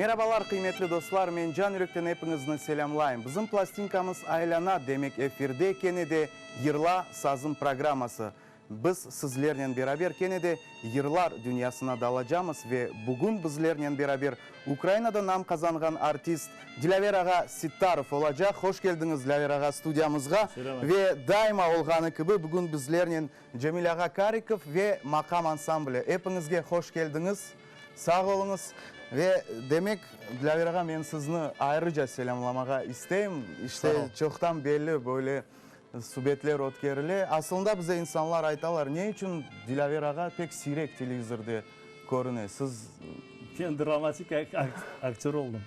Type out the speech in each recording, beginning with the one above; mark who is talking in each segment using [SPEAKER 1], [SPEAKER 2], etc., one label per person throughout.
[SPEAKER 1] Merabalar, qıymetli dostlar, men can yürekten epiñizni selâmlayım. Bizim plastinkamız aylana, demek efirde kene de Yırla, sazım programması. Biz sizlernen beraber kene de yırlar dünyasına dalacamız ve bugün bizlernen beraber Ukrainada nam qazanğan artist Dilâver ağa Sittarov olacaq. Hoş keldiñiz, Dilâver ağa, studiyamızğa. Ve daima olğanı kibi, bugün bizlernen Cemil ağa Karikov ve Maqam ansambli. Epiñizge hoş keldiñiz, sağ oluñız. Ve, demek, Dilâver ağa, men sizni ayrıca selâmlamağa isteyim. İşte, çoqtan belli böyle Subetler ötkerile. Asılında bize insanlar aytalar, ne içün Dilâver ağa pek siyrek televizorde körüne? Siz.
[SPEAKER 2] Men dramatik aktör oldım.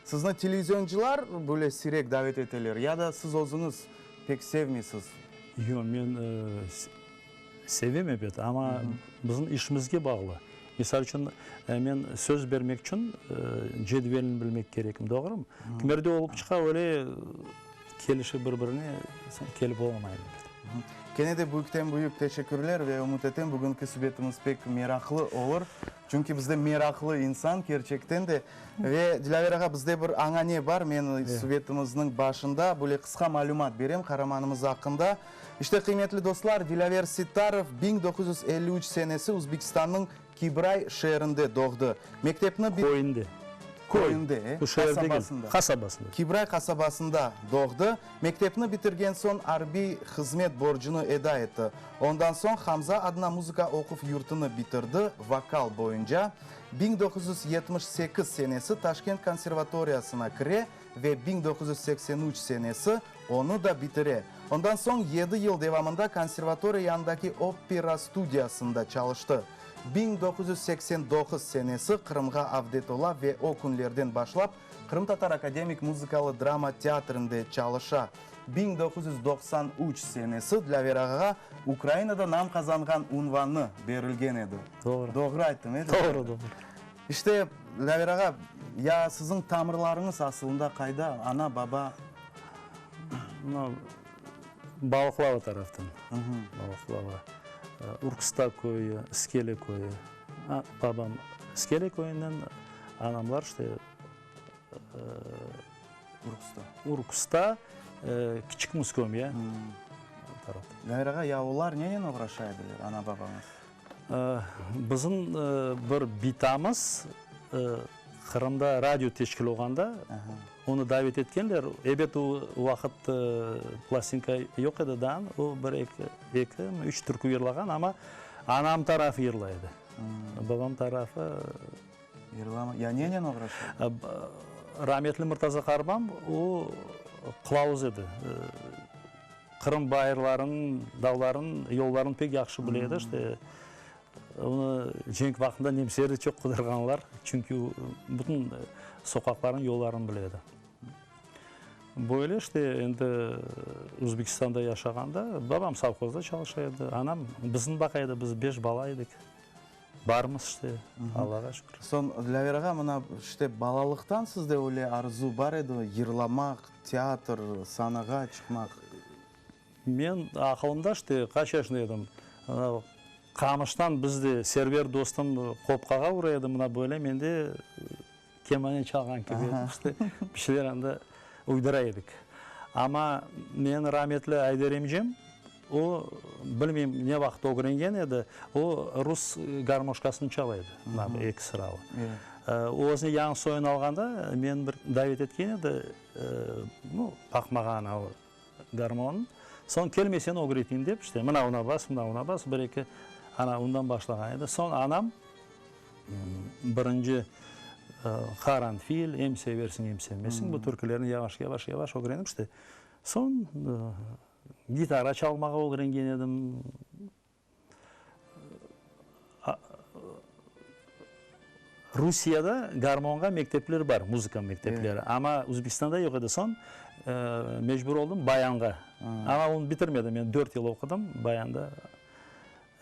[SPEAKER 1] Sizni televizioncılar böyle siyrek davet eteler ya da siz özüñiz pek sevmeysiz?
[SPEAKER 2] Yoq, men sevem ebet, amma bizim işimizge bağlı. Misal içün, men söz bermek içün cedvelni bilmek kerekim, doğrumı? Kimerde olıp çıqa, öyle Kelişi bir-birine, soñ kelip olamayım ebet.
[SPEAKER 1] Kene de büyükten-büyük teşekkürler ve ümüt etem, bugünki subetimiz pek meraqlı olur. Çünki bizde meraqlı insan kerçekten de. Ve Dilâver ağa, bizde bir añane bar, men subetimizniñ başında böyle qısqa malümat berem qaramanımız aqqında. İşte, qıymetli dostlar, Dilâver Sittarov 1953 senesi Üzbekistannıñ Kibray şeerinde doğdı. Mektepni.
[SPEAKER 2] Köyünde.
[SPEAKER 1] Köyünde, e?
[SPEAKER 2] Bu şeer degil, Qasabasında. Qasabasında.
[SPEAKER 1] Kibray qasabasında doğdı. Mektepni bitirgen soñ arbiy hızmet borcunı eda etti. Ondan soñ Hamza adına muzıka oquv yurtunı bitirdi, vokal boyunca. 1978 senesi Taşkent konservatoriyasına kire ve 1983 senesi onı da bitire. Ondan soñ yedi yıl devamında konservatoriya yanındaki opera studiyasında çalıştı. 1989 senesi Qırımğa avdet ola ve o künlerden başlap Qırımtatar akademik muzıkalı drama teatrinde çalışa. 1993 senesi Dlâver ağağa Ukrainada nam qazanğan unvanı berilgen edi.
[SPEAKER 2] Doğru.
[SPEAKER 1] Doğru ayttım, e?
[SPEAKER 2] Doğru, doğru.
[SPEAKER 1] İşte, Dlâver ağa, ya siziñ tamırlarıñız asılında qayda, ana, baba?
[SPEAKER 2] Mına, Balıqlava taraftan. Balıqlava. Urksta köyü, İskele köyü. Babam İskele köyünden, anamlar işte
[SPEAKER 1] Urkusta.
[SPEAKER 2] Urkusta, Kiçik Muskomya taraftan.
[SPEAKER 1] Dlâver ağa, ya olar nenen oğraşa ediler, ana-babañız?
[SPEAKER 2] Bizim bir bitamız Qırımda radio teşkil olğanda, onı davet etkenler. Ebet, o vaqıt plastinka yoq edi daa, o bir eki, ekimi, üç türkü yırlağan, amma anam tarafı yırlay edi. Babam tarafı.
[SPEAKER 1] Yırlamay. Ya nenen oğraşa edi?
[SPEAKER 2] Rametli Murtaza Qarbam, o qılavuz edi. Qırım bayırların, dağların yollarını pek yahşı bile edi. İşte, onı cenk vaqtında nemseler de çoq qıdırğanlar, çünki o bütün soqaqlarnıñ yollarını bile edi. Böyle işte, endi Özbekistanda yaşağanda babam sovhozda çalışa edi, anam bizni baqa edi, biz beş bala edik. Barmız işte, Allağa şükür.
[SPEAKER 1] Soñ, Dilâver ağa, mına işte balalıqtan sizde öyle arzu bar edi, yırlamaq, teatr, sanağa çıqmaq?
[SPEAKER 2] Men aqılımda işte, qaç yaşında edim, qamıştan biz de, Server dostum qopqağa ura edi, mına böyle men de kemane çalğan kibi edim, işte, bir şeyler anda uydura edik. Amma menim rametli Ayder emcem, O, bilmeyim, ne vaqıt ögrengen edi, o, rus garmoşkasını çala edi, mına bu eki sıralı. O, özüne yañı soyun alğanda, meni bir davet etken edi, nu, baqmağa ana o garmonı. Soñ, kelme seni ögreteyim dep, işte, mına buna bas, mına buna bas, bir-eki, ana, ondan başlağan edi. Soñ anam birinci Qaranfil, Em seversiñ, em sevmezsiñ, bu türkülerni yavaş-yavaş, yavaş ögrenip, işte, soñ Gitara çalmağa ögrengen edim. Rusiyada garmonğa mektepler bar, muzıka mektepleri, amma Özbekistanda yoq edi. Soñ mecbur oldım bayanğa. Amma onı bitirmedim, men dört yıl oqudım bayanda.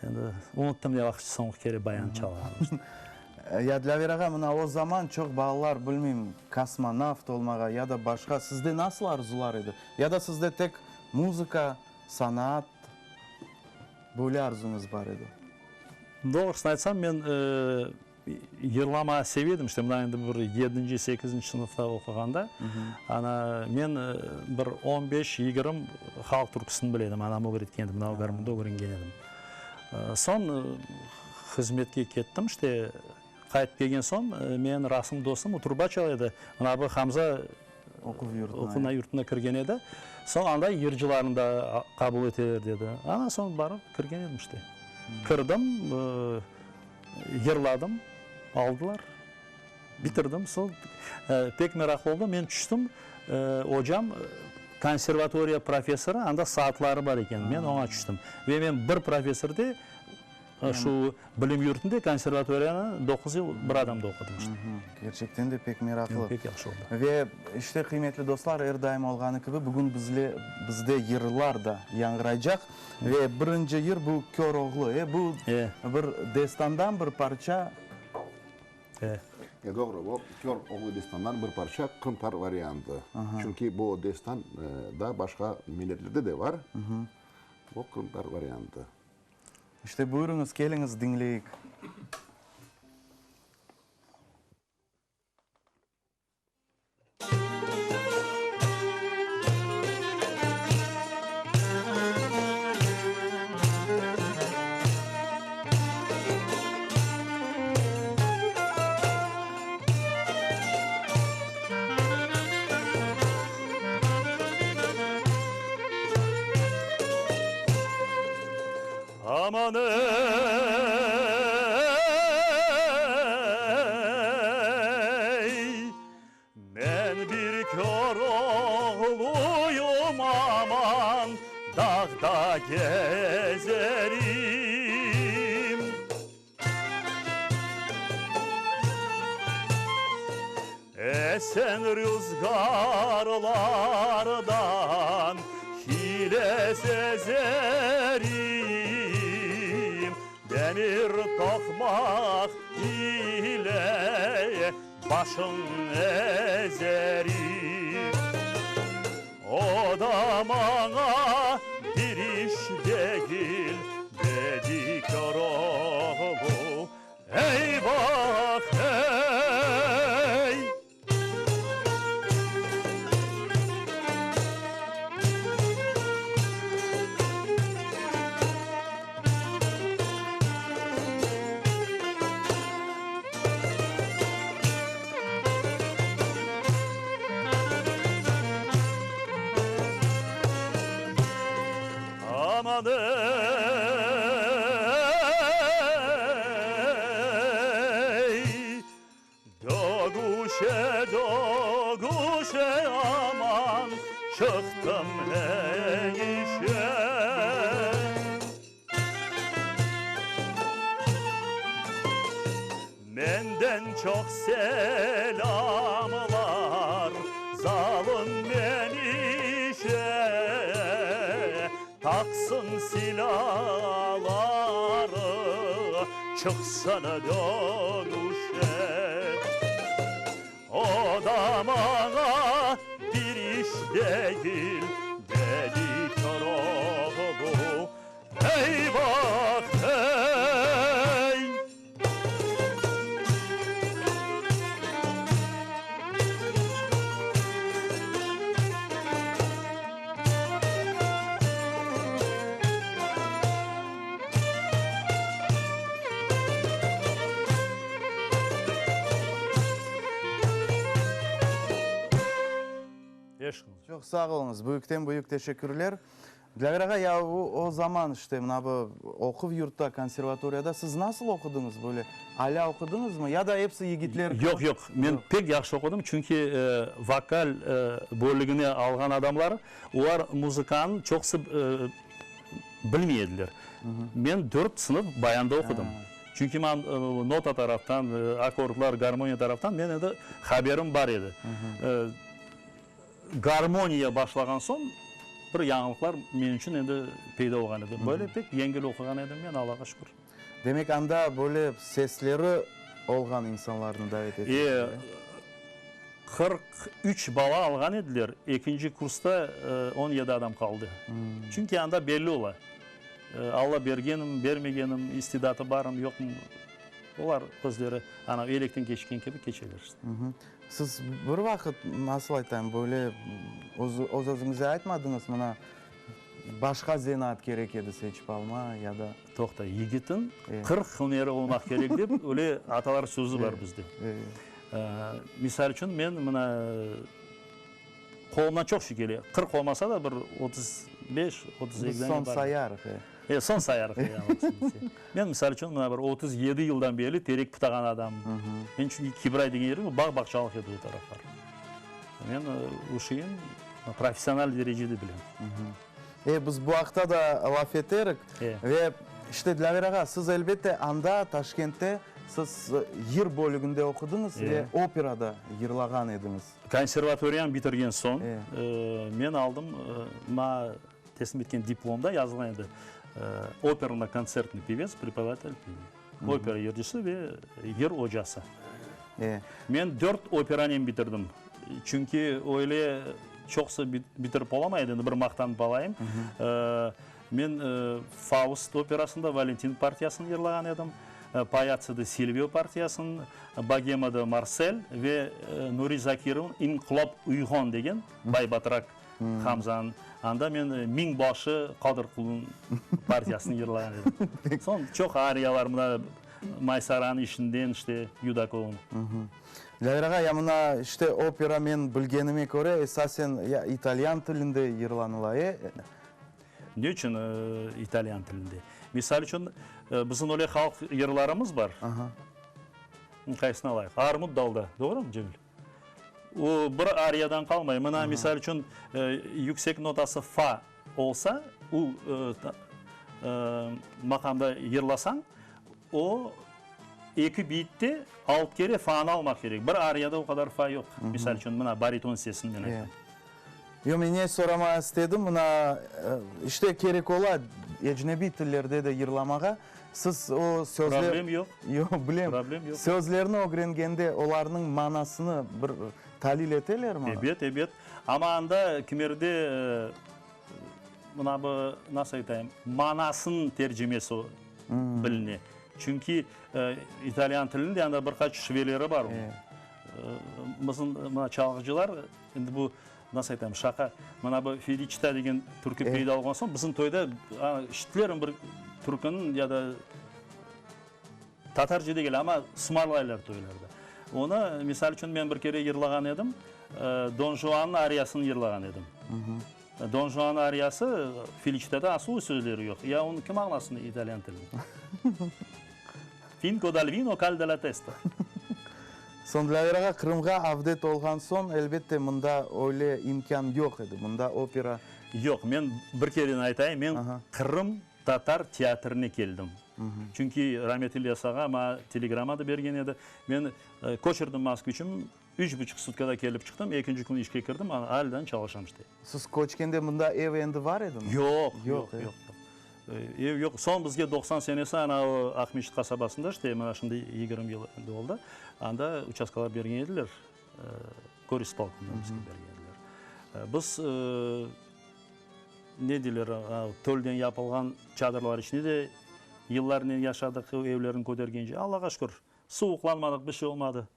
[SPEAKER 2] Endi unuttım ne vaqıt soñki kere bayan çalğanımnı.
[SPEAKER 1] Ya Dilâver ağa, mına o zaman çoq balalar, bilmeyim, kosmonavt olmağa ya da başqa, sizde nasıl arzular edi? Ya da sizde tek muzıka, sanaat, böyle arzuñız bar edi?
[SPEAKER 2] Doğrusını aytsam, men. Yırlamağa seve edim, işte mına endi bir yedinci, sekizinci sınıfta oquğanda, ana, men bir on beş, yigirmi halq türküsini bile edim, anam ögretken edi, mına garmonda ögrengen edim. Soñ hızmetke kettim, işte, qaytıp kelgen soñ, menim rasım dostum, o truba çala edi, mına bu Hamza oquv yurtuna kirgen edi, soñ anda yırcılarnı da qabul eteler dedi. Ana, soñ barıp kirgen edim, işte. Kirdim. Yırladım, aldılar. Bitirdim. Soñ pek meraqlı oldı. Men tüştüm, ocam konservatoriya professorı, anda saatları bar eken. Men oña tüştüm. Ve men bir professorde şu bilim yurtunda konservatoriyanı doquz yıl bir adamda oqudım işte.
[SPEAKER 1] Kerçekten de pek meraqlı.
[SPEAKER 2] Pek yahşı oldı.
[SPEAKER 1] Ve işte, qıymetli dostlar, er daim olğanı kibi, bugün bizde yırlar da yañğıraycaq. Ve birinci yır bu Köroğlu. E, bu bir destandan bir parça.
[SPEAKER 2] E.
[SPEAKER 3] E, doğru, bu Köroğlu destandan bir parça, qırımtatar variantı. Çünki bu destan da başqa milletlerde de bar. Bu qırımtatar variantı.
[SPEAKER 1] İşte, buyurıñız, keliñiz, diñleyik.
[SPEAKER 2] Aman ey, men bir kör oğluyım, aman, dağda gezerim. Esen rüzgarlardan hile sezerim, Demir toqmaq ile başıñ ezerim. O da maña bir iş degil, dedi Köroğlu, Eyvah, ey! Aman ey, dögüşe, dögüşe aman, çıqtım enişe. Menden çoq selâmlar, zalım Menişe, Taqsın silâları, çıqsın dögüşe. O da maña bir iş degil, dedi Köroğlu, Eyvah, hey!
[SPEAKER 1] Çoq sağ oluñız, büyükten büyük teşekkürler. Dilâver ağa, ya o zaman, işte, mına bu oquv yurtta, konservatoriyada siz nasıl oqudıñız, böyle alâ oqudıñızmı, ya da episi yigitler
[SPEAKER 2] kibi? Yoq, yoq, men pek yahşı oqudım, çünki vokal bölügine alğan adamlar, olar muzıkanı çoqusı bilmey ediler. Men dört sınıf bayanda oqudım. Çünki men nota taraftan, akkordlar, garmoniya taraftan men endi haberim bar edi. Garmoniya başlağan soñ bir yañılıqlar men içün endi peyda olğan edi. Böyle pek yengil oquğan edim men, Allağa şükür.
[SPEAKER 1] Demek, anda böyle sesleri olğan insanlarnı davet ete ediler, e?
[SPEAKER 2] 43 bala alğan ediler, ekinci kursta 17 adam qaldı. Çünki anda belli ola, Alla bergenmi, bermegenmi, istidatı barmı, yoqmı. Olar özleri ana elekten keçken kibi keçeler işte.
[SPEAKER 1] Siz bir vaqıt, nasıl aytayım, böyle öz-özüñize aytmadıñız, mına, başqa zenaat kerek edi seçip alma ya da.
[SPEAKER 2] Toqta, yigitniñ 40 hüneri olmaq kerek dep öyle atalar sözü bar bizde. Misal içün, men mına qolumdan çoq şey kele. 40 olmasa da, bir 35, 32
[SPEAKER 1] Biz soñ sayarıq,
[SPEAKER 2] e. E, soñ sayarıq, e. Men, misal içün, mına bir 37 yıldan berli terek pıtağan adamım. Men çünki Kibray degen yerim, bağ-bağçalıq edi o taraflar. Men o şeyin professional derecede bilem.
[SPEAKER 1] E, biz bu aqta da laf eterik. Ve, işte, Dilâver ağa, siz, elbette, anda, Taşkentte, siz yır bölüginde oqudıñız ve operada yırlağan ediñiz.
[SPEAKER 2] Konservatoriyanı bitirgen soñ, men aldım, maña teslim etken diplomda yazılğan edi, Operno-kontsertnıy pevets, prepodavatel peniya. Opera yırcısı ve yır ocası. Men dört operanen bitirdim. Çünki öyle çoqusı bitirip olamay edi, endi bir maqtanıp alayım. Men Faust operasında Valentin partiyasını yırlağan edim, Payatsıda Silvio partiyasını, Bogemada Marsel ve Nuri Zakirovnıñ İnqilâp uyğon degen Bay Batrak Hamzanıñ, anda men miñbaşı Qadır Qulnıñ partiyasını yırlağan edim. Soñ çoq ariyalar, mına Maysaranıñ işinden, işte, Yudakovnıñ.
[SPEAKER 1] Lâver ağa, ya mına, işte, opera, men bilgenime köre, esasen ya italyan tilinde yırlanıla, e?
[SPEAKER 2] Ne içün italyan tilinde? Misal içün, bizim öyle halq yırlarımız bar. Qaysını alayıq? Armut dalda, doğrumı, Cemil? O bir ariyadan qalmay. Mına, misal içün, yüksek notası fa olsa, u maqamda yırlasañ, o eki beytte alt kere fanı almaq kerek. Bir ariyada o qadar fa yoq. Misal içün, mına, bariton sesini men aytam.
[SPEAKER 1] Yoq, men ne soramağa istedim, mına, işte, kerek ola ecnebiy tillerde de yırlamağa. Siz o sözler...
[SPEAKER 2] Problem yoq.
[SPEAKER 1] Yoq, bilem.
[SPEAKER 2] Problem yoq.
[SPEAKER 1] Sözlerni ögrengende olarnıñ manasını bir talil etelermi?
[SPEAKER 2] Ebet, ebet. Amma anda kimerde, mına bu, nasıl aytayım, manasınıñ tercimesi biline. Çünki italyan tilinde anda bir qaç şiveleri bar onıñ. Bizim mına çalğıcılar, endi bu, nasıl aytayım, şaqa, mına bu Feliçita degen türkü peyda olğan soñ, bizim toyda işittiler bir türküniñ ya da tatarca degil, amma sımarlaylar toylarda. Onı, misal içün, men bir kere yırlağan edim, Don Juannıñ ariyasını yırlağan edim. Don Juannıñ ariyası Feliçitada asıl sözleri yoq. Ya onı kim añlasın italyan tilini? Finco dal vino calda la testa.
[SPEAKER 1] Soñ, Dilâver ağa, Qırımğa avdet olğan soñ, elbette, mında öyle imkân yoq edi, mında opera.
[SPEAKER 2] Yoq, men bir kereni aytayım, men Qırım tatar teatrine keldim. Çünki rametli İlyas ağa maña telegramma da bergen edi. Men köçürdim Moskviçim, üç buçuq sutkada kelip çıqtım, ekinci kün işke kirdim, alâ çalışam işte.
[SPEAKER 1] Siz köçkende mında ev endi bar edimi?
[SPEAKER 2] Yoq, yoq, yoq. Ev yoq. Soñ bizge 90 senesi ana o Aqmescit qasabasında, işte, mına şimdi 20 yıl endi oldı, anda uçastkalar bergen ediler, gorispolkomdan bizge bergen ediler. Biz, ne deyler, tölden yapılğan çadırlar içinde de yıllarnen yaşadıq, evlerni kötergence. Allağa şükür, suvuqlanmadıq, bir şey olmadı.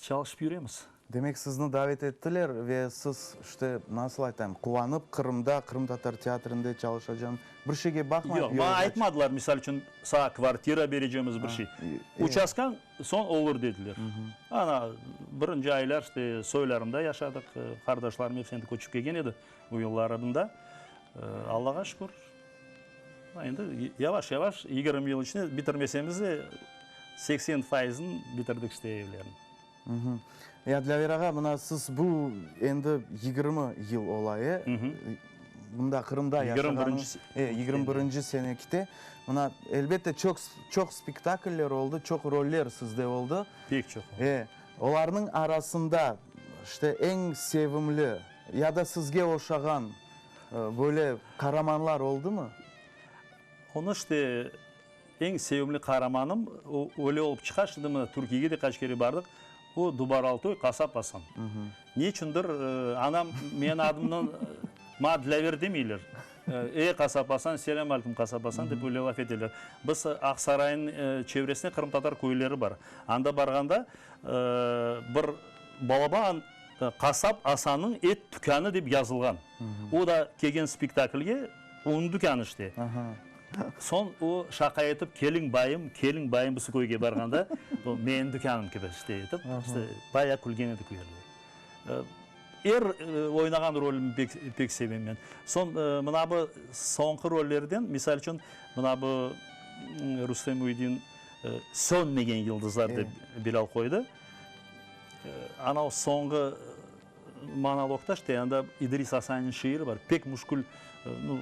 [SPEAKER 2] Çalışıp yüremiz.
[SPEAKER 1] Demek, sizni davet ettiler ve siz, işte, nasıl aytayım, quvanıp Qırımda, qırımtatar teatrinde çalışacağım, bir şeyge baqmayıp
[SPEAKER 2] Yoq, maña aytmadılar, misal içün, saña kvartira berecemiz, bir şey. Uçastkañ soñ olur dediler. Ana, birinci aylar, işte, soylarımda yaşadıq, qardaşlarım episi endi köçip kelgen edi bu yılları mında. Allağa şükür. Endi yavaş-yavaş, 20 yıl içinde bitirmesemiz de, 80 faizini bitirdik işte evlerniñ.
[SPEAKER 1] Ya, Dilâver ağa, mına siz bu endi 20 yıl ola, e? Mında Qırımda yaşağanıñız. E, 21-nci sene kite. Mına, elbette, çoq, çoq spektakller oldı, çoq roller sizde oldı.
[SPEAKER 2] Pek çoq
[SPEAKER 1] oldı. E, olarnıñ arasında, işte, eñ sevimli ya da sizge oşağan Böyle qaramanlar oldımı?
[SPEAKER 2] Onı işte eñ sevimli qaramanım, o öyle olıp çıqa, şimdi mına Türkiyege de qaç kere bardıq, o Dubaraltoy Qasap Asan. Ne içündir anam menim adımnı maña Dilâver demeyler. Ey, Qasap Asan, selâm aleyküm, Qasap Asan, dep öyle laf eteler. Biz Aqsaraynıñ çevresinde qırımtatar köyleri bar. Anda barğanda bir balaban Qasap Asannıñ et tükânı dep yazılğan. O da kelgen spektaklge, onıñ tükânı işte. Soñ o şaqa etip, keliñ bayım, keliñ bayım biz köyge barğanda, o menim tükânım kibi işte etip, işte bayağı külgen edik o yerde. Er oynağan rolümi pek, pek sevem men. Soñ mına bu soñki rollerden, misal içün, mına bu Rustem Müyedin Sönmegen yıldızlar dep Bilâl qoydı. Ana o soñğı monologda işte anda İdris Asanniñ şiiri bar, pek müşkül, nu,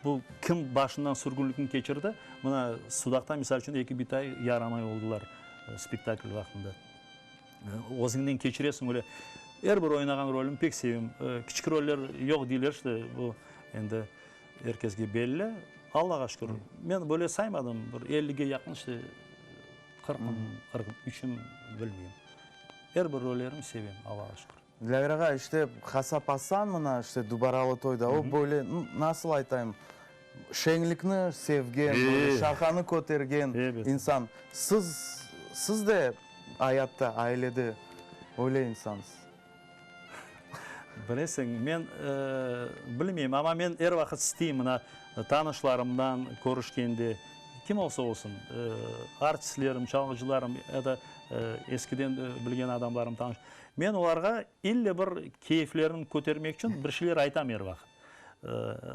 [SPEAKER 2] bu kim başından sürgünlikni keçirdi, mına Sudaqta, misal içün, eki bitay yaramay oldılar spektakl vaqtında. Özüñden keçiresiñ öyle. Er bir oynağan rolümi pek sevem. Kiçik roller yoq deyler işte, bu endi er kesge belli. Allağa şükür, men böyle saymadım, bir ellige yaqın işte, qırqım, 43-im, bilmeyim. Er bir rollerimi sevem, Allağa şükür.
[SPEAKER 1] Dilâver ağa, işte Qasap Asan mına, işte Dubaralı toyda, o böyle, nasıl aytayım, şeñlikni sevgen, böyle şaqanı kötergen insan. Siz, siz de ayatta, ailede öyle insansız.
[SPEAKER 2] Bilesiñ, men bilmeyim, amma men er vaqıt isteyim, mına, tanışlarımdan körüşkende, kim olsa olsun, artistlerim, çalğıcılarım ya da eskiden bilgen adamlarım, tanış, men olarğa ille bir keyflerini kötermek içün bir şeyler aytam er vaqıt.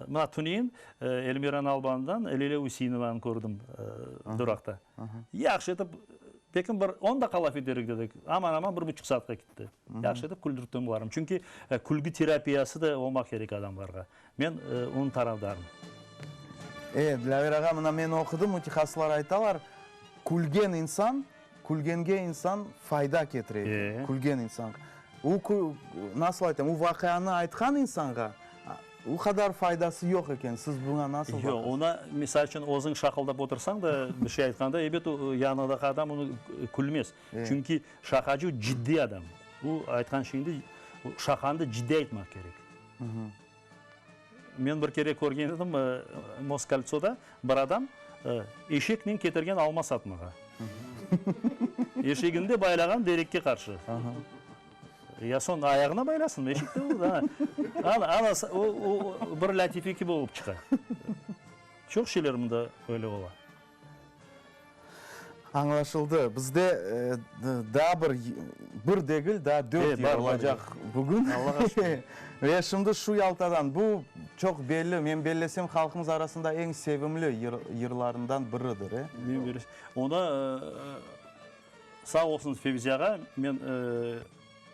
[SPEAKER 2] Mına, tünevin Elmira Nalbandan Lilâ Üseinovanı kördim duraqta. Yahşı etip, pekim bir on daqqa laf eterik dedik, aman-aman bir buçuq saatqa ketti. Yahşı etip küldürttim olarnı. Çünki külgü terapiyası da olmaq kerek adamlarğa. Men onıñ tarafdarım.
[SPEAKER 1] E, Dilâver ağa, mına men oqudım, mütehassıslar aytalar, külgen insan, külgenge insan fayda ketire eken, külgen insanğa. U, nasıl aytam, u vaqianı aytqan insanğa o qadar faydası yoq eken. Siz buña nasıl baqasız?
[SPEAKER 2] Yoq, ona, misal içün, özüñ şaqıldap otursañ da, bir şey aytqanda, ebet, o yanıñdaki adam onı külmez. Çünki şaqacı ciddiy adam. O aytqan şeyinde, şaqanı da ciddiy aytmaq kerek. Men bir kere körgen edim, Moskoltsoda bir adam eşeknen ketirgen alma satmağa. Eşegini de baylağan derekke qarşı. Ya soñ ayağına baylasın, eşek de o, da. Ana, ana, o, o bir lâtife kibi olıp çıqa. Çoq şeyler mında öyle ola.
[SPEAKER 1] Añlaşıldı. Bizde daa bir, bir degil, daa dört yır olacaq bugün.
[SPEAKER 2] Allağa şükür.
[SPEAKER 1] Ve şimdi şu Yaltadan, bu çoq belli, men bellesem, halqımız arasında eñ sevimli yırlarından biridir, e?
[SPEAKER 2] Men bellesem. Onda, sağ olsun Fevzi ağa, men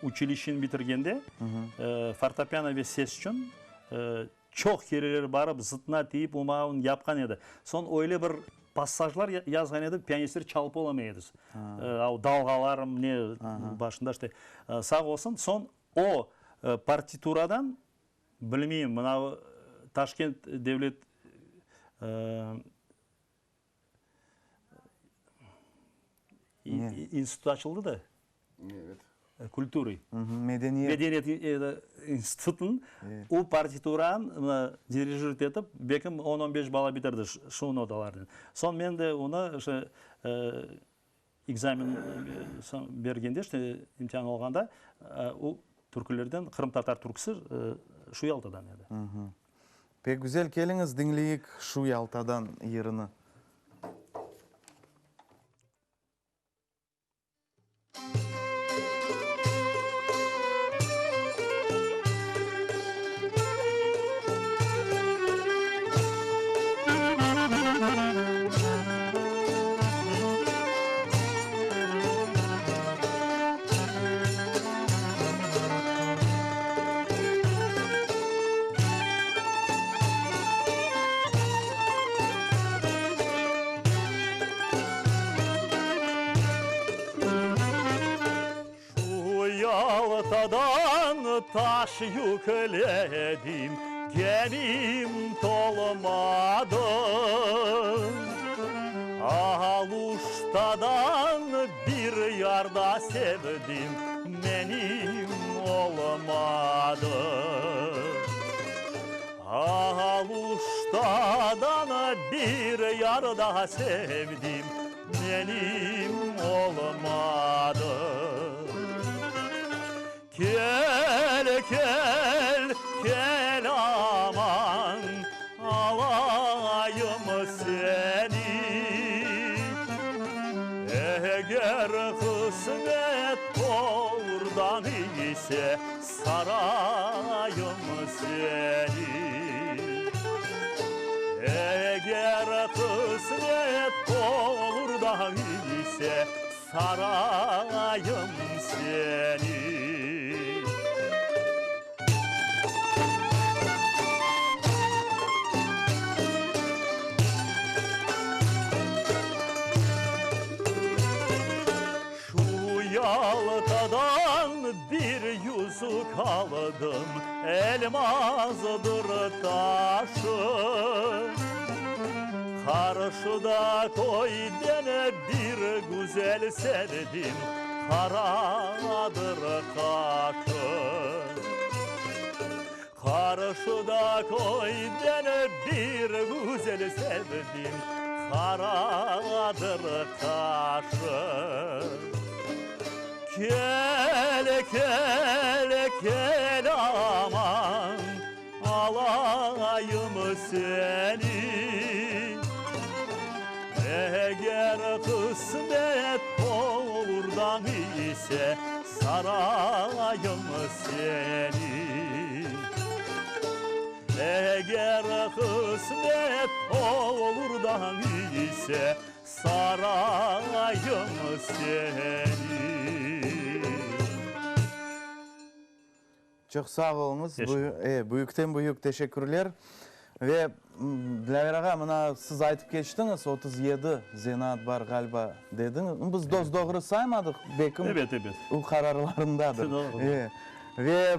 [SPEAKER 2] uçilişçeni bitirgende, fortepiano ve ses içün Çoq kereler barıp, zıtına tiyip, umaun yapqan edi. Soñ öyle bir passajlar yazğan edi, pianistler çalıp olamay edi. O dalğalar, ne, başında işte. Sağ olsun, soñ o partituradan, bilmeyim, mına Taşkent devlet İnstitut açıldı da.
[SPEAKER 3] Evet.
[SPEAKER 2] Kulturı.
[SPEAKER 1] Medeniyet.
[SPEAKER 2] Medeniyet institutın o partituranı dirijört etip, belki on-on beş bala bitirdi şu notalarnen. Soñ men de onı işte ekzamen bergende, işte imtian olğanda, o türkülerden, qırımtatar türküsi şu Yaltadan edi.
[SPEAKER 1] Pek güzel, keliñiz diñleyik şu Yaltadan yırını.
[SPEAKER 2] Şu Yaltadan taş yükledim, gemim tolmadı. Aluştadan bir yar da sevdim, menim olmadı. Bir yar daha sevdim, menim olmadı. Kel, kel, kel aman, alayım seni. Eger qısmet doğrudan ise, sarayım seni. Eger qısmet doğrudan ise, Sarayım seni. Şu Yaltadan bir yüzük aldım, Elmazdır taşı. Qarşıda köyden bir güzel sevdim, Qaradır qaşı. Qarşıda köyden bir güzel sevdim, Qaradır qaşı. Kel, kel, kel aman, Alayım seni. Eger qısmet doğrudan ise, Sarayım seni. Eger qısmet doğrudan ise, Sarayım seni.
[SPEAKER 1] Çoq sağ oluñız. Büyükten büyük teşekkürler. Ve, Dilâver ağa, mına siz aytıp keçtiñiz, 37 zenaat bar ğaliba dediñiz. Biz dos-doğru saymadıq, belkim o qararlarındadır. Ve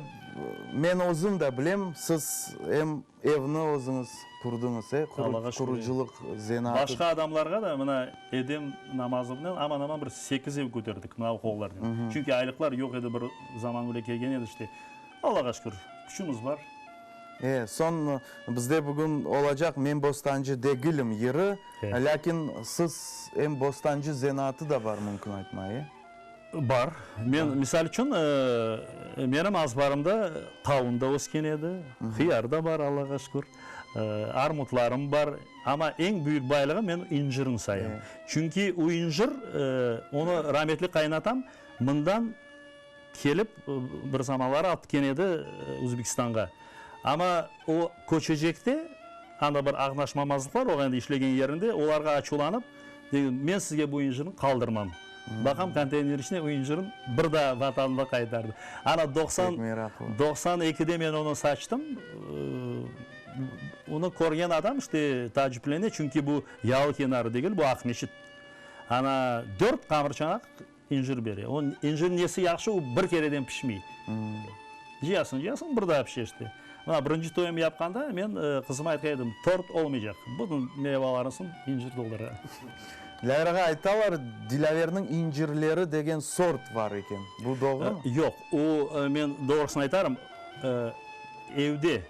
[SPEAKER 1] men özüm de bilem, siz em Evni özüñiz qurdıñız, e? Qurucılıq zenaatı.
[SPEAKER 2] Başqa adamlarğa da mına Edem Namazovnen aman-aman bir sekiz ev köterdik mına oquvlarnen. Çünki aylıqlar yoq edi, bir zaman öyle kelgen edi işte. Allağa şükür, küçümiz bar.
[SPEAKER 1] E, soñ bizde bugün olacaq Men bostancı degilim yırı, lâkin siz em bostancı zenaatı da bar mümkün aytma, e?
[SPEAKER 2] Bar. Men, misal içün, menim azbarımda qavun da ösken edi, hıyar da bar, Allağa şükür, armutlarım bar. Amma eñ büyük baylığım men incirni sayam. Çünki o incir, onı rametli qaynatam mından kelip bir zamanları alıp ketken edi Özbekistanğa. Amma o köçecekte, anda bir añlaşmamazlıqlar olğan edi işlegen yerinde, olarğa açuvlanıp, dey, men sizge bu incirni qaldırmam. Baqam, konteyner içine o incirni bir daa vatanına qaytardı. Ana, 92 de men onı saçtım. Onı körgen adam, işte, taaciplene, çünki bu yalı kenarı degil, bu Aqmeçit. Ana, dört qamırçanaq İncir bere. O incir nesi yahşı, o bir kereden pişmey. Cıyasıñ, cıyasıñ, bir daa pişe işte. Mına, birinci toyum yapqanda men qızıma aytqan edim, tort olmaycaq, bütün meyvalarınsın incir toldura.
[SPEAKER 1] Dilâver ağa, aytalar, Dilâverniñ incirleri degen sort bar eken. Bu doğrumı?
[SPEAKER 2] Yoq, o, men doğrusını aytarım, evde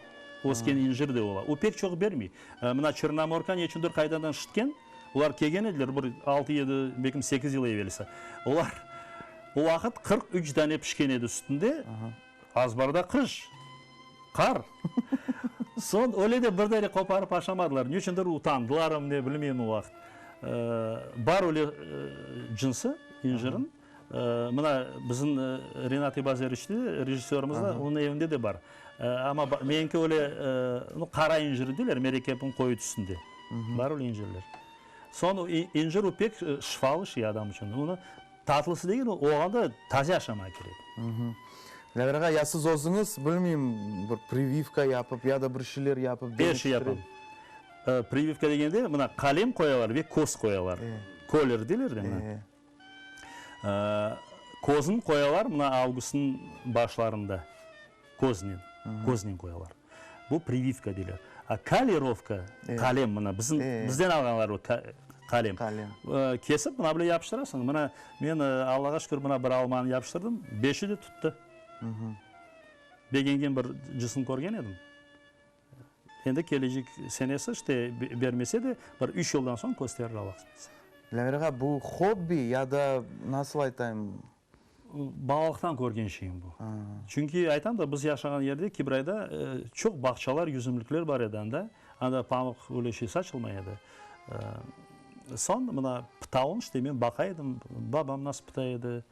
[SPEAKER 2] ösken incir de ola. O pek çoq bermey. Mına, Çernomorka neçündir qaydadan şitken. Olar kelgen ediler bir altı-yedi, belkim sekiz yıl evelsi. Olar o vaqıt 43 dane pişken edi üstünde, azbarda qış, qar. Soñ öyle de bir dane qoparıp aşamadılar. Ne içündir utandılarmı ne, bilmeyim o vaqıt. Bar öyle cınsı incirniñ. Mına bizim Renat İbazeriç de, rejissörımız da, onıñ evinde de bar. Amma meñki öyle, qara incir deyler, merekepniñ qoyu tüsünde. Bar öyle incirler. Soñ incir o pek şifalı şey adam içün. Onı tatlısı degil, oğa da taze aşamaq kerek.
[SPEAKER 1] Lâver ağa, ya siz özüñiz, bilmeyim, bir privivka yapıp ya da bir şeyler yapıp
[SPEAKER 2] Er şey yapam. Privivka degende, mına qalem qoyalar ve köz qoyalar. Koller deyler de mına. Közün qoyalar mına avgustnıñ başlarında, köznen, köznen qoyalar. Bu privivka deyler. A kalirovka, qalem mına bizim, bizden alğanlar bu qalem. Kesip mına böyle yapıştırasıñ. Mına men Allağa şükür mına bir almanı yapıştırdım, beşi de tuttı. Begengen bir cısın körgen edim. Endi kelecek senesi işte bermese de, bir üç yıldan soñ kösterir Allah qısmet etse.
[SPEAKER 1] Dilâver ağa, bu hobbi ya da nasıl aytayım?
[SPEAKER 2] Balalıqtan körgen şeyim bu. Çünki aytam da, biz yaşağan yerde, Kibrayda, çoq bağçalar, yüzümlikler bar edi anda. Anda pamıq öyle şey saçılmay edi. Soñ mına pıtavın işte men baqa edim, babam nasıl pıta edi.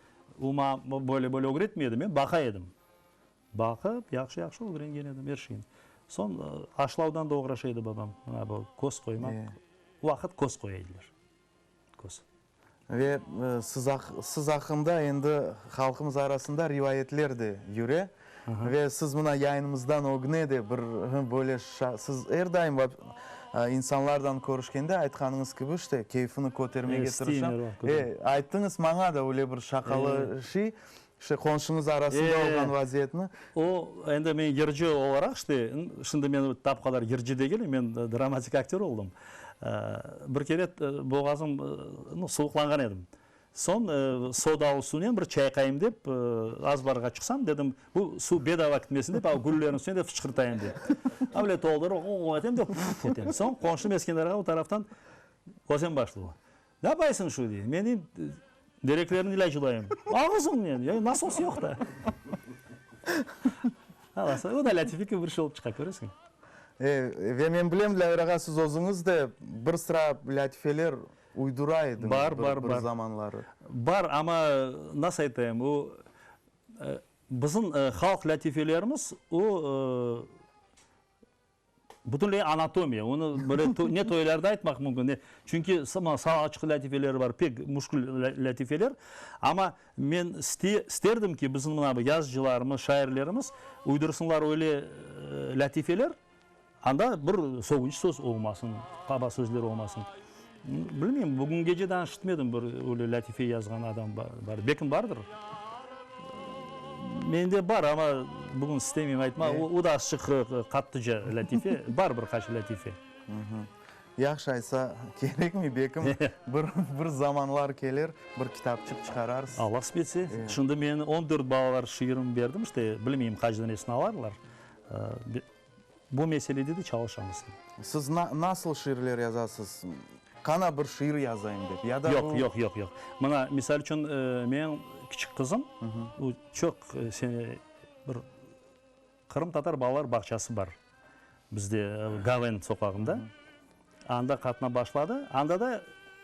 [SPEAKER 2] O maña böyle-böyle ögretmey edi, men baqa edim. Baqıp, yahşı-yahşı ögrengen edim er şeyni. Soñ aşlavdan da oğraşa edi babam. Mına bu köz qoymaq. O vaqıt köz qoya ediler. Köz.
[SPEAKER 1] Ve siz siz aqqında endi halqımız arasında rivayetler de yüre. Ve siz mına yayınımızdan ögüne de bir böyle siz er daim insanlardan körüşkende aytqanıñız kibi işte keyfini kötermege tırışam. E, ayttıñız maña da öyle bir şaqalı şey. İşte qonşuñız arasında olğan vaziyetni.
[SPEAKER 2] O, endi men yırcı olaraq, işte, şimdi men tap qadar yırcı degilim, men dramatik aktör oldım. Bir kere boğazım, nu, suvuqlanğan edim. Soñ sodalı suvnen bir çayqayım dep, azbarğa çıqsam, dedim, bu suv bedava kitmesin dep, al güllerniñ üstüne de fışqırtayım dep. Avle toldurıp, ğ-ğ etem de, puf etem. Soñ qonşum Eskender ağa o taraftan Özenbaşlı o. Ne yapaysıñ şu, dey. Men deyim, dereklerni ilâcılayım. Ağızıñnen, ya nasos yoq da. Alasa, o da lâtife kibi bir şey olıp çıqa, köresiñ.
[SPEAKER 1] E, ve men bilem, Dilâver ağa, siz özüñiz de bir sıra lâtifeler uydura ediñiz
[SPEAKER 2] Bar, bar,
[SPEAKER 1] bir
[SPEAKER 2] bar.
[SPEAKER 1] zamanları.
[SPEAKER 2] Bar, amma nasıl aytayım, o, bizim halq lâtifelerimiz, o, Bütünley anatomiya, onı böyle ne toylarda aytmaq mümkün, ne, çünki sağ-açıq lâtifeleri bar, pek müşkül lâtifeler. Amma men isterdim ki, bizim mına bu yazıcılarımız, şairlerimiz uydursınlar öyle lâtifeler, anda bir sögünç söz olmasın, qaba sözler olmasın. Bilmeyim, bugüngece daa işitmedim bir öyle lâtife yazğan adam bar. Belkim bardır. Mende bar, amma bugün istemeyim aytmağa. O da azçıq qattıca lâtife. Bar bir qaç lâtife.
[SPEAKER 1] Yahşı aytsa, kerekmey, belkim bir bir zamanlar kelir, bir kitapçıq çıqararsız.
[SPEAKER 2] Allah qısmet etse. Şimdi men 14 balalar şiirim berdim, işte, bilmeyim qaç danesini alarlar. Bu meselede de çalışamız.
[SPEAKER 1] Siz nasıl şiirler yazasız? Qana bir şiir yazayım dep, ya da bu.
[SPEAKER 2] Yoq, yoq, yoq, yoq. Mına, misal içün, menim kiçik qızım, o çoq sene bir qırımtatar balalar bağçası bar bizde, Gaven soqağında. Anda qatnap başladı. Anda da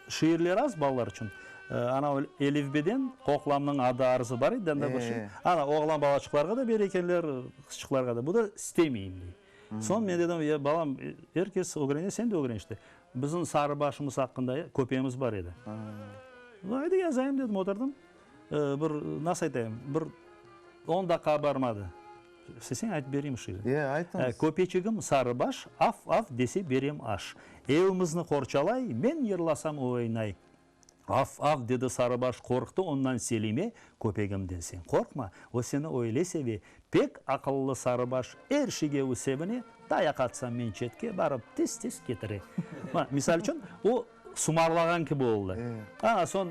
[SPEAKER 2] şiirler az balalar içün. Ana Elifbeden qoqlamnıñ adı arzı bar edi, anda bir şey. Ana, oğlan balaçıqlarğa da bere ekenler, qızçıqlarğa da. Bu da istemeyim dey. Soñ men dedim, ya, balam, er kes ögrene, sen de ögren işte. Bizim sarı başımız aqqında köpegimiz bar edi. Aydı yazayım dedim, oturdım. Bir, nasıl aytayım, bir on daqqa barmadı. İsteseñ aytıp bereyim şiirni.
[SPEAKER 1] E, aytıñız.
[SPEAKER 2] Köpeçigim sarıbaş, af-af dese berem aş. Evimizni qorçalay, men yırlasam o oynay. Af-af dedi sarıbaş, qorqtı ondan Selime, Köpegimden sen qorqma, o seni öyle seve. Pek aqıllı sarıbaş, er şeyge o sevine, Tayaq atsam men çetke barıp tez-tez ketire. Mına, misal içün, o sumarlağan kibi oldı. Ana, soñ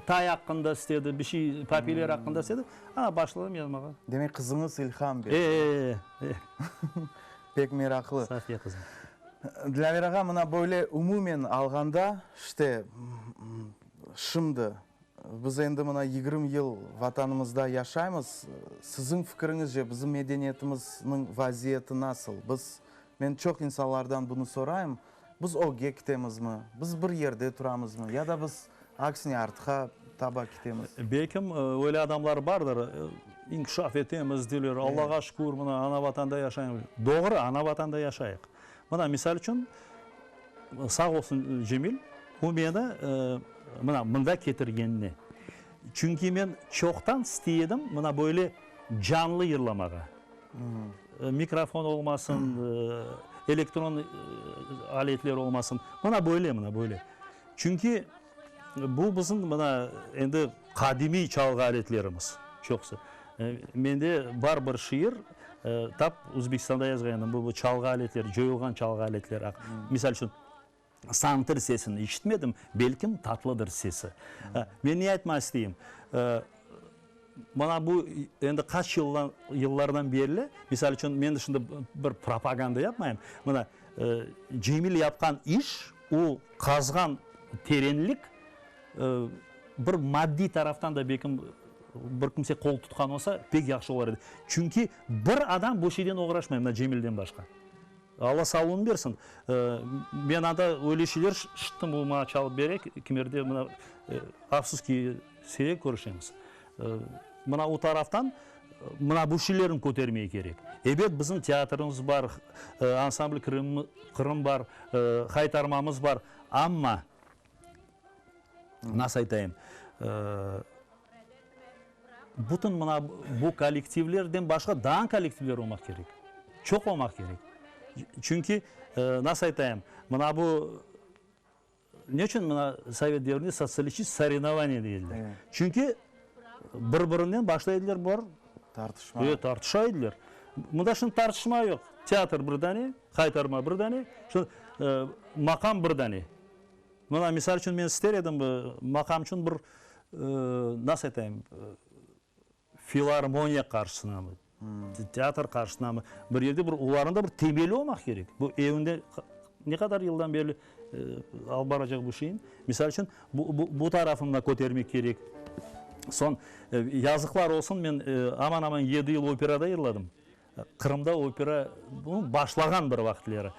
[SPEAKER 2] tay aqqında istedi, bir şey, papiyler aqqında istedi. Ana, başladım yazmağa.
[SPEAKER 1] Demek, qızıñız ilham berdi.
[SPEAKER 2] E, e, e.
[SPEAKER 1] Pek meraqlı.
[SPEAKER 2] Safiye qızım.
[SPEAKER 1] Dilâver ağa, mına böyle umumen alğanda, işte, şimdi biz endi mına 20 yıl Vatanımızda yaşaymız. Siziñ fikiriñizce, bizim medeniyetimizniñ vaziyeti nasıl? Biz, men çoq insanlardan bunı sorayım, Biz ögge kitemizmi, biz bir yerde turamızmı ya da biz aksine artqa taba kitemiz?
[SPEAKER 2] Belkim, öyle adamlar bardır, inkişaf etemiz, deyler, Allağa şükür, mına, ana Vatanda yaşaymız. Doğru, ana Vatanda yaşayıq. Mına, misal içün, sağ olsun Cemil, o meni, mına, mında ketirgenine. Çünki men çoqtan istey edim, mına, böyle canlı yırlamağa. Mikrofon olmasın, elektron aletler olmasın. Mına böyle, mına böyle. Çünki bu bizim mına endi qadimiy çalğı aletlerimiz çoqusı. Mende bar bir şiir, tap Özbekistanda yazğan edim, bu çalğı aletleri, coyulğan çalğı aletleri. Misal içün, Santır sesini işitmedim, belkim tatlıdır sesi. Men ne aytmaq isteyim? Mana bu endi qaç yıldan, yıllardan berli, misal içün, men şimdi bir propaganda yapmayım, mına, Cemil yapqan iş, o qazğan terenlik, bir maddiy taraftan da belkim bir kimse qol tutqan olsa, pek yahşı olar edi. Çünki bir adam bu şeyden oğraşmay, mına Cemilden başqa. Alla sağlığını bersin. Men anda öyle şeyler şıttım, o maña çalıp bere, kimerde mına, afsus ki, siyrek körüşemiz. Mına o taraftan mına bu şeylerni kötermey kerek. Ebet, bizim teatrımız bar, ansambl Krım bar, Haytarmamız bar, amma, nasıl aytayım, Bütün mına bu kollektivlerden başqa daa kollektivler olmaq kerek. Çoq olmaq kerek. Çünki, nasıl aytayım, mına bu, ne içün mına sovet devrinde sotsialistik sorevnovaniya dey ediler? Çünki bir-birinen başlay ediler bular.
[SPEAKER 1] Tartışma.
[SPEAKER 2] E, tartışa ediler. Mında şimdi tartışma yoq. Teatr bir dane, qaytarma bir dane, maqam bir dane. Mına, misal içün, men ister edim, maqam içün bir, nasıl aytayım, filarmoniya qarşısınamı, teatr qarşısınamı, bir yerde bir olarnıñ da bir temeli olmaq kerek. Bu evinde ne qadar yıldan berli alıp baracaq bu şeyni. Misal içün, bu tarafını da kötermek kerek. Soñ, yazıqlar olsun, men aman-aman yedi yıl operada yırladım. Qırımda opera başlağan bir vaqıtları.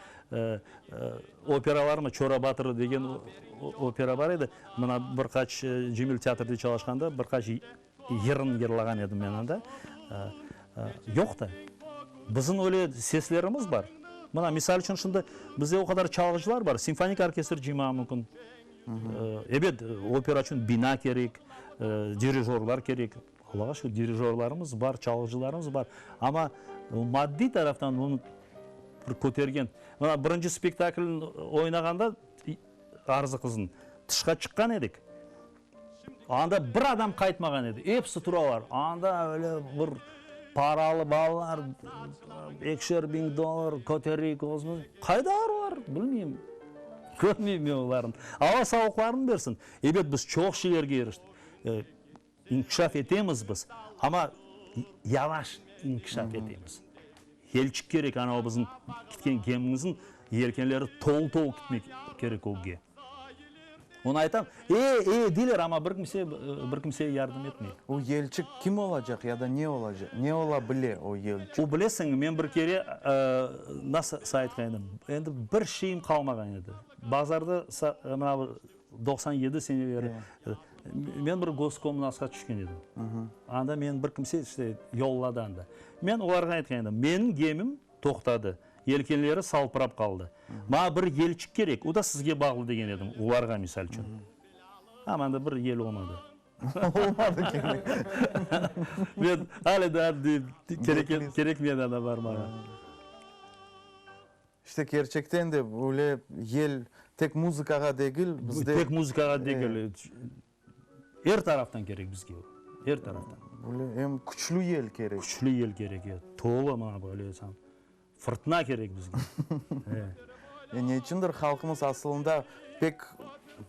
[SPEAKER 2] Operalarmı, Çora Batır degen opera bar edi. Mına bir qaç Cemil teatrde çalışqanda bir qaç yırın yırlağan edim men anda. Yoq da. Bizim öyle seslerimiz bar. Mına, misal içün, şimdi bizde o qadar çalğıcılar bar, simfonik orkestr cıymağa mümkün. Ebet, opera içün bina kerek, dirijorlar kerek. Allağa şükür, dirijorlarımız bar, çalğıcılarımız bar, amma maddiy taraftan bunı bir kötergen. Mına birinci spektaklni oynağanda Arzı qıznıñ, tışqa çıqqan edik, anda bir adam qaytmağan edi, episi turalar. Anda öyle bir paralı balalar, ekişer biñ dollar kötereyik özümiz. Qaydalar olar, bilmeyim, körmeyim men olarnı. Alla sağlıqlarını bersin. Ebet, biz çoq şeylerge iriştik. İnkişaf etemiz biz, amma yavaş inkişaf etemiz. Yelçik kerek, ana o bizim kitken gemimizniñ yelkenleri tolu-tolu kitmek kerek ögge. Onı aytam, e, e, deyler, amma bir kimse, bir kimse yardım etmey.
[SPEAKER 1] O yelçik kim olacaq ya da ne olacaq, ne ola bile o yelçik?
[SPEAKER 2] O bilesiñmi, men bir kere, nasıl aytqan edim, endi bir şeyim qalmağan edi. Bazarda, mına 97 seneleri men bir Goskomnasqa tüşken edim. Anda meni bir kimse işte yolladı anda. Men olarğa aytqan edim, menim gemim toqtadı, yelkenleri salpırap qaldı. Maña bir yelçik kerek, o da sizge bağlı degen edim olarğa misal içün. Amma anda bir yel olmadı.
[SPEAKER 1] Olmadı kene.
[SPEAKER 2] Men ale daa deyim, kerekmedi anda barmağa.
[SPEAKER 1] İşte, kerçekten de, böyle yel tek muzıkağa degil, bizde...
[SPEAKER 2] Tek muzıkağa degil, er taraftan kerek bizge, er taraftan.
[SPEAKER 1] Böyle em küçlü yel kerek.
[SPEAKER 2] Küçlü yel kerek, e, tolu mına böyle aytsam, fırtına kerek bizge,
[SPEAKER 1] e. E, ne içündir halqımız asılında pek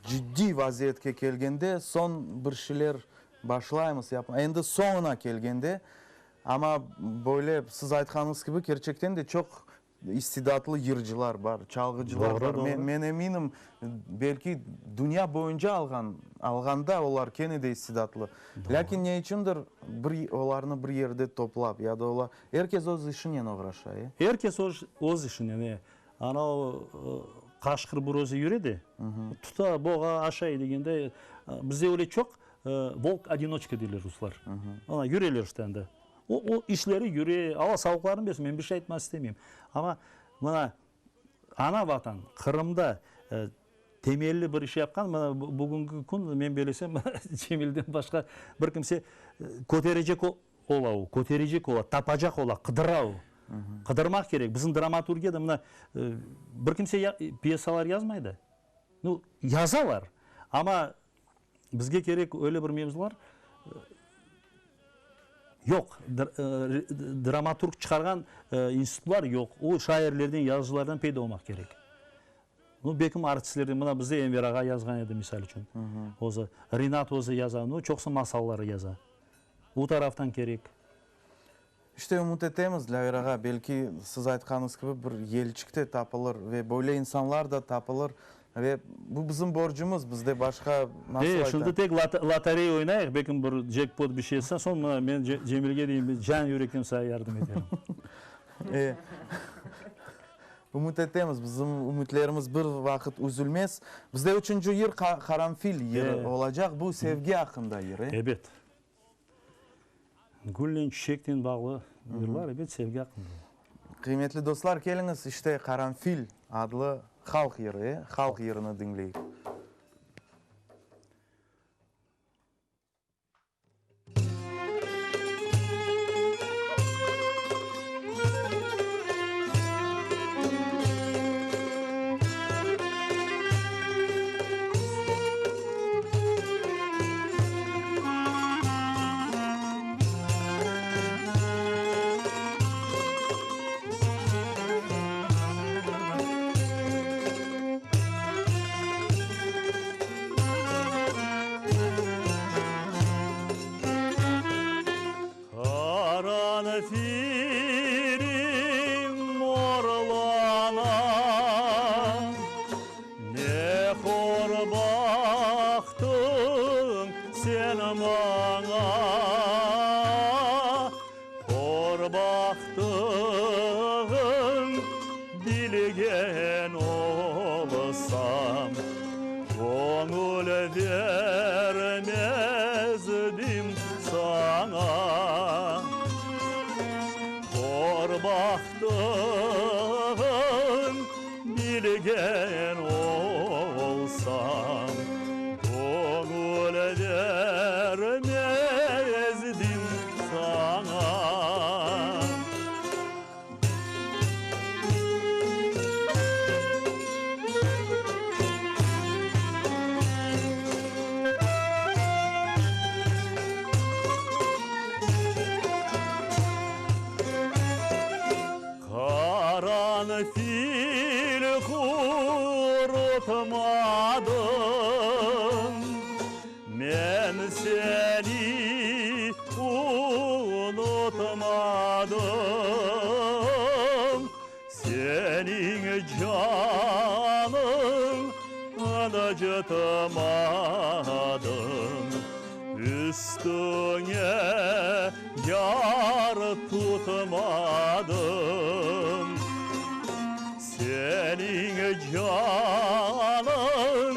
[SPEAKER 1] ciddiy vaziyetke kelgende, soñ bir şeyler başlaymız yapmağa, endi soñuna kelgende, amma böyle siz aytqanıñız kibi, kerçekten de çoq İstidatlı yırcılar bar, çalğıcılar bar. Men eminim, belki dünya boyunca alğan, alğanda olar kene de istidatlı. Lâkin ne içündir bir olarnı bir yerde toplap ya da olar, er kes öz işinen oğraşa,
[SPEAKER 2] e? Er kes öz, öz işinen, e. Ana o qaşqır bir özü yüre de, tuta, boğa, aşay degende, bizde öyle çoq volk-odinoçka deyler ruslar. Ana yüreler işte anda. O, o işleri yüre, Alla sağlıqlarını bersin, men bir şey aytmaq istemeyim. Amma mına ana Vatan, Qırımda temelli bir iş yapqan, mına bugünki kün, men belesem, Cemilden başqa bir kimse köterecek ola o, köterecek ola, tapacaq ola, qıdıra o. Qıdırmaq kerek. Bizim dramaturgiya da mına bir kimse pyesalar yazmay da. Nu, yazalar, amma Bizge kerek öyle bir mevzular yoq. Dramaturg çıqarğan institutlar yoq. O şairlerden, yazıcılardan peyda olmaq kerek. Nu, belkim artistlerden. Mına bizde Enver ağa yazğan edi, misal içün. Özü. Rinat özü yaza. Nu, çoqusı masallar yaza. U taraftan kerek.
[SPEAKER 1] İşte, ümüt etemiz, Dilâver ağa, belki, siz aytqanıñız kibi, bir yelçik de tapılır ve böyle insanlar da tapılır. Ve bu bizim borcumız, bizde başqa, nasıl
[SPEAKER 2] E,
[SPEAKER 1] aytam.
[SPEAKER 2] şimdi tek lotoreya oynayıq, belkim bir cekpot bir şey etsa, soñ mına men Cemilge deyim, men can-yürekten saña yardım eterim.
[SPEAKER 1] E, ümüt etemiz, bizim ümütlerimiz bir vaqıt üzülmez. Bizde üçünci yır Qaranfil yırı olacaq, bu sevgi aqqında yır, e?
[SPEAKER 2] Ebet. Gülnen, çiçeknen bağlı yırlar, ebet, sevgi aqqında.
[SPEAKER 1] Qıymetli dostlar, keliñiz, işte, Qaranfil adlı halq yırı, e, halq yırını diñleyik.
[SPEAKER 2] Qaranfilim morlana, Ne hor baqtıñ sen maña, Hor baqtığıñ bilgen olsam, Göñül bermezdim saña. Hor baqtığıñ bilgen olsam, Göñül bermezdim saña. Qaranfil qurutmadım, Men seni unutmadım. Seniñ canıñ ıncıtmadım, Üstüñe yar tutmadım. Seniñ canıñ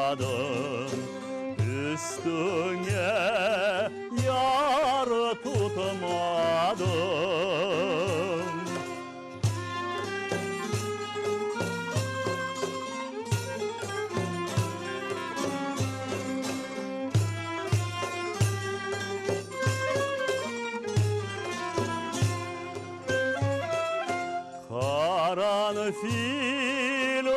[SPEAKER 2] ıncıtmadım, Üstüñe yar tutmadım. Qaranfil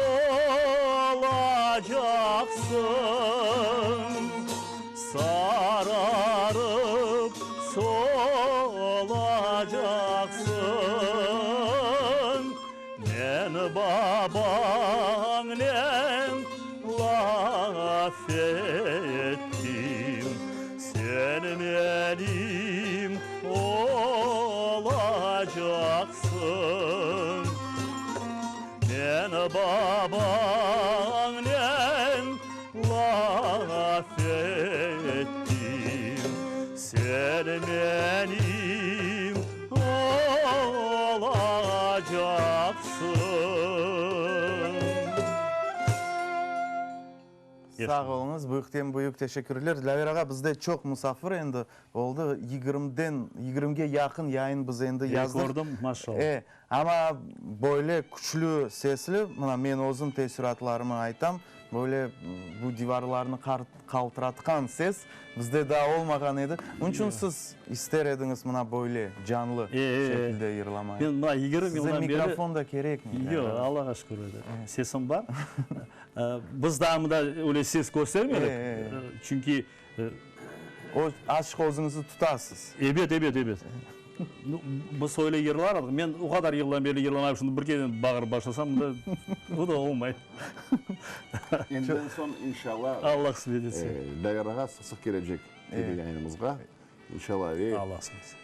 [SPEAKER 2] olacaqsıñ, sararıp solacaqsıñ. Men babañnen laf ettim, sen menim olacaqsıñ. Men babañnen laf ettim, sen menim olacaqsıñ.
[SPEAKER 1] Sağ oluñız, büyükten büyük teşekkürler. Dilâver ağa, bizde çoq musafir endi oldı, yigirmiden, yigirmige yaqın yayın biz endi yazdıq.
[SPEAKER 2] E, kördim, maşallah.
[SPEAKER 1] E, amma böyle küçlü sesli, mına men özüm teessüratlarımı aytam, böyle bu divarlarnı qaltıratqan ses bizde daa olmağan edi. Onıñ içün siz ister ediñiz mına böyle canlı şekilde yırlamayı.
[SPEAKER 2] Men mına 20 yıldan beri.
[SPEAKER 1] Size mikrofon da kerekmey.
[SPEAKER 2] Yoq, Allağa şükür, sesim bar. Biz daa mında öyle ses köstermedik, çünki
[SPEAKER 1] O, azçıq özüñizni tutasız.
[SPEAKER 2] Ebet, ebet, ebet. Biz öyle yırlar edik. Men o qadar yıldan berli yırlamayım, şimdi bir kere bağırıp başlasam, mında bu da olmay.
[SPEAKER 3] Endiden soñ, inşallah,
[SPEAKER 2] Allah qısmet etse.
[SPEAKER 3] Dlâver ağa sıq-sıq kelecek teleyayınımızğa, inşallah. Ve
[SPEAKER 2] Allah qısmet etse.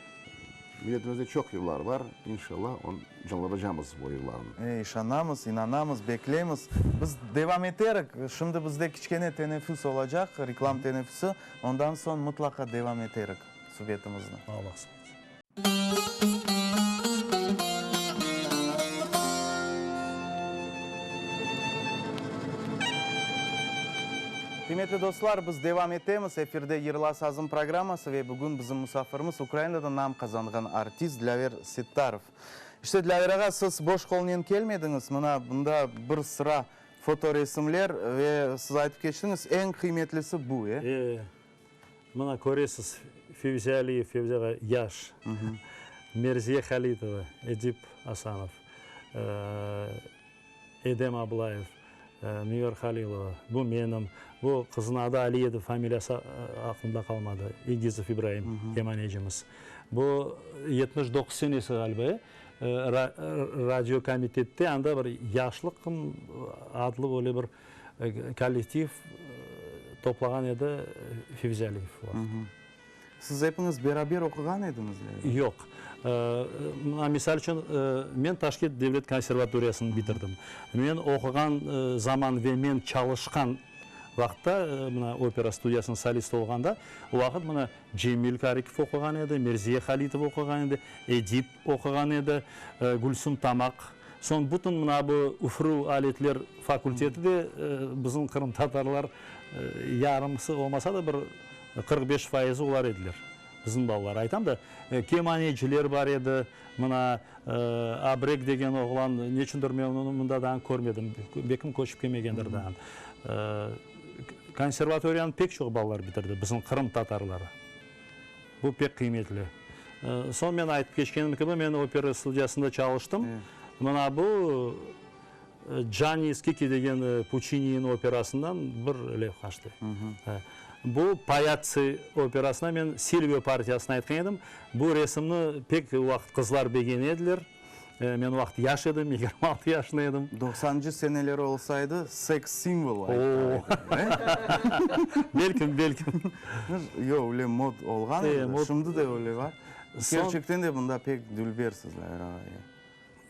[SPEAKER 3] Milletimizde çoq yırlar bar, inşallah, onı canlandıracamız bu yırlarnı.
[SPEAKER 1] E, işanamız, inanamız, bekleymiz. Biz devam eterik. Şimdi bizde kiçkene teneffüs olacaq, reklam teneffüsi. Ondan soñ mıtlaqa devam eterik subetimizni.
[SPEAKER 2] Allah qısmet etse.
[SPEAKER 1] Qıymetli dostlar, biz devam etemiz. Efirde Yırla sazım programması ve bugün bizim musafirimiz Ukrainada nam qazanğan artist Dlâver Settarov. İşte, Dlâver ağa, siz boş qolnen kelmediñiz. Mına, bunda bir sıra fotoresimler ve siz aytıp keçtiñiz, eñ qıymetlisi bu, e?
[SPEAKER 2] E, mına, köresiz, Fevzi Aliyev, Fevzi ağa yaş, Merziye Halitova, Edip Asanov, Edem Ablayev, Miyor Halilova, bu menim, bu qıznıñ adı Ali edi, familiyası aqlımda qalmadı, İgizov İbraim, kemanecimiz. Bu 79 senesi ğaliba, e, radiokomitette anda bir Yaşlıq adlı böyle bir kollektiv toplağan edi Fevzi Aliyev o vaqıt.
[SPEAKER 1] Siz epiñiz beraber oquğan ediñizmi?
[SPEAKER 2] Yoq. Mına, misal içün, men Taşkent devlet konservatoriyasını bitirdim. Men oquğan zaman ve men çalışqan vaqıtta, mına, opera studiyasınıñ solisti olğanda, o vaqıt, mına, Cemil Karikov oquğan edi, Merziye Halitova oquğan edi, Edip oquğan edi, Gülsüm Tamaq. Soñ bütün mına bu üfürüv aletler fakulteti de bizim qırımtatarlar yarımısı olmasa da bir 45 fayızı olar ediler, bizim balalar. Aytam da, kemaneciler bar edi, mına, Abrek degen oğlan, neçündir men onı mında daa körmedim, belkim köçip kelmegendir daa. Konservatoriyanı pek çoq balalar bitirdi, bizim qırım tatarları. Bu pek qıymetli. Soñ men aytıp keçkenim kibi, men opera studiyasında çalıştım. Mına bu Canni Skiki degen Puçiniyniñ operasından bir levha işte. Bu Payatsı operasına men Silvio partiyasını aytqan edim. Bu resimni pek o vaqıt qızlar begene ediler. Men o vaqıt yaş edim, 26 yaşında edim.
[SPEAKER 1] Doqsanıncı seneleri olsaydı, seks simvol aytar edim, e?
[SPEAKER 2] Belkim, belkim.
[SPEAKER 1] Yoq, öyle mod olğan edi, şimdi de öyle bar. Kerçekten de bunda pek dülbersiz, Lâver ağa.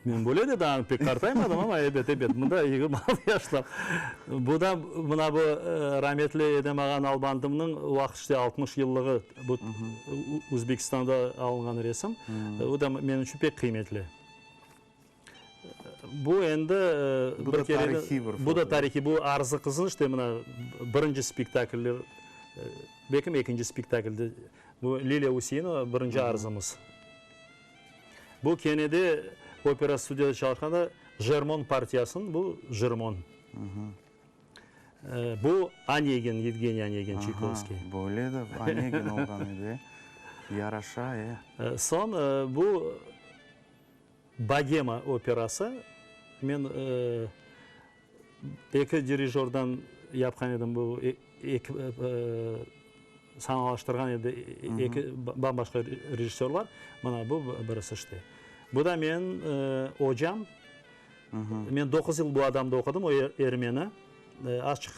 [SPEAKER 2] Men böyle de daa pek qartaymadım, amma ebet, ebet, mında 26 yaşlar. Bu da mına bu rametli Edem ağa Nalbandımnıñ o vaqıt işte 60 yıllığı bu Özbekistanda alınğan resim. O da menim içün pek qıymetli. Bu endi
[SPEAKER 1] Bu da tarihiy bir foto.
[SPEAKER 2] Bu da tarihiy, bu Arzı qızın işte mına birinci spektakller, belkim ekinci spektaklde bu Liliya Üseinova birinci Arzımız. Bu kene de opera studiyada çalışqanda Jermon partiyasın, bu Jermon. Bu Onegin, Yevgeniy Onegin, Çaykovskiy.
[SPEAKER 1] Aha, böyle de Onegin olğan edi, e. Yaraşa, e.
[SPEAKER 2] Soñ bu Bogema operası, men Eki dirijördan yapqan edim bu, eki sanalaştırğan edi eki bam-başqa rejissörlar. Mına bu birisi işte. Bu da menim ocam. Men doquz yıl bu adamda oqudım, o ermeni. Azçıq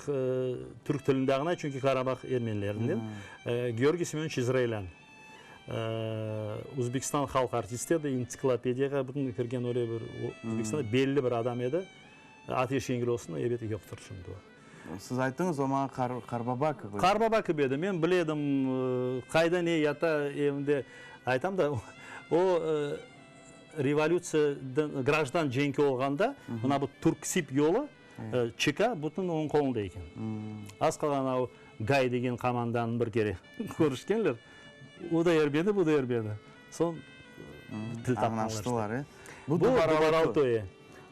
[SPEAKER 2] türk tilinde añlay, çünki Qarabağ ermenilerinden. Georgiy Semönoviç İzrailân. Özbekistan halq artisti edi, entsiklopediyağa bütün kirgen öyle bir Özbekistanda belli bir adam edi. Ateş yengil olsun, ebet, yoqtır şimdi o.
[SPEAKER 1] Siz ayttıñız, o maña qarbaba kibi.
[SPEAKER 2] Qarbaba kibi edi. Men bile edim, qayda ne yata evinde. Aytam da, o revolütsiyadan, grajdan cenki olğanda, mına bu Türksib yolu, ÇK bütün onıñ qolunda eken. Az qalğan o Gay degen komandanı bir kere körüşkenler. O da ermeni, bu da ermeni. Soñ til tapqanlar.
[SPEAKER 1] Añlaştılar, e?
[SPEAKER 2] Bu Dubaral toyu.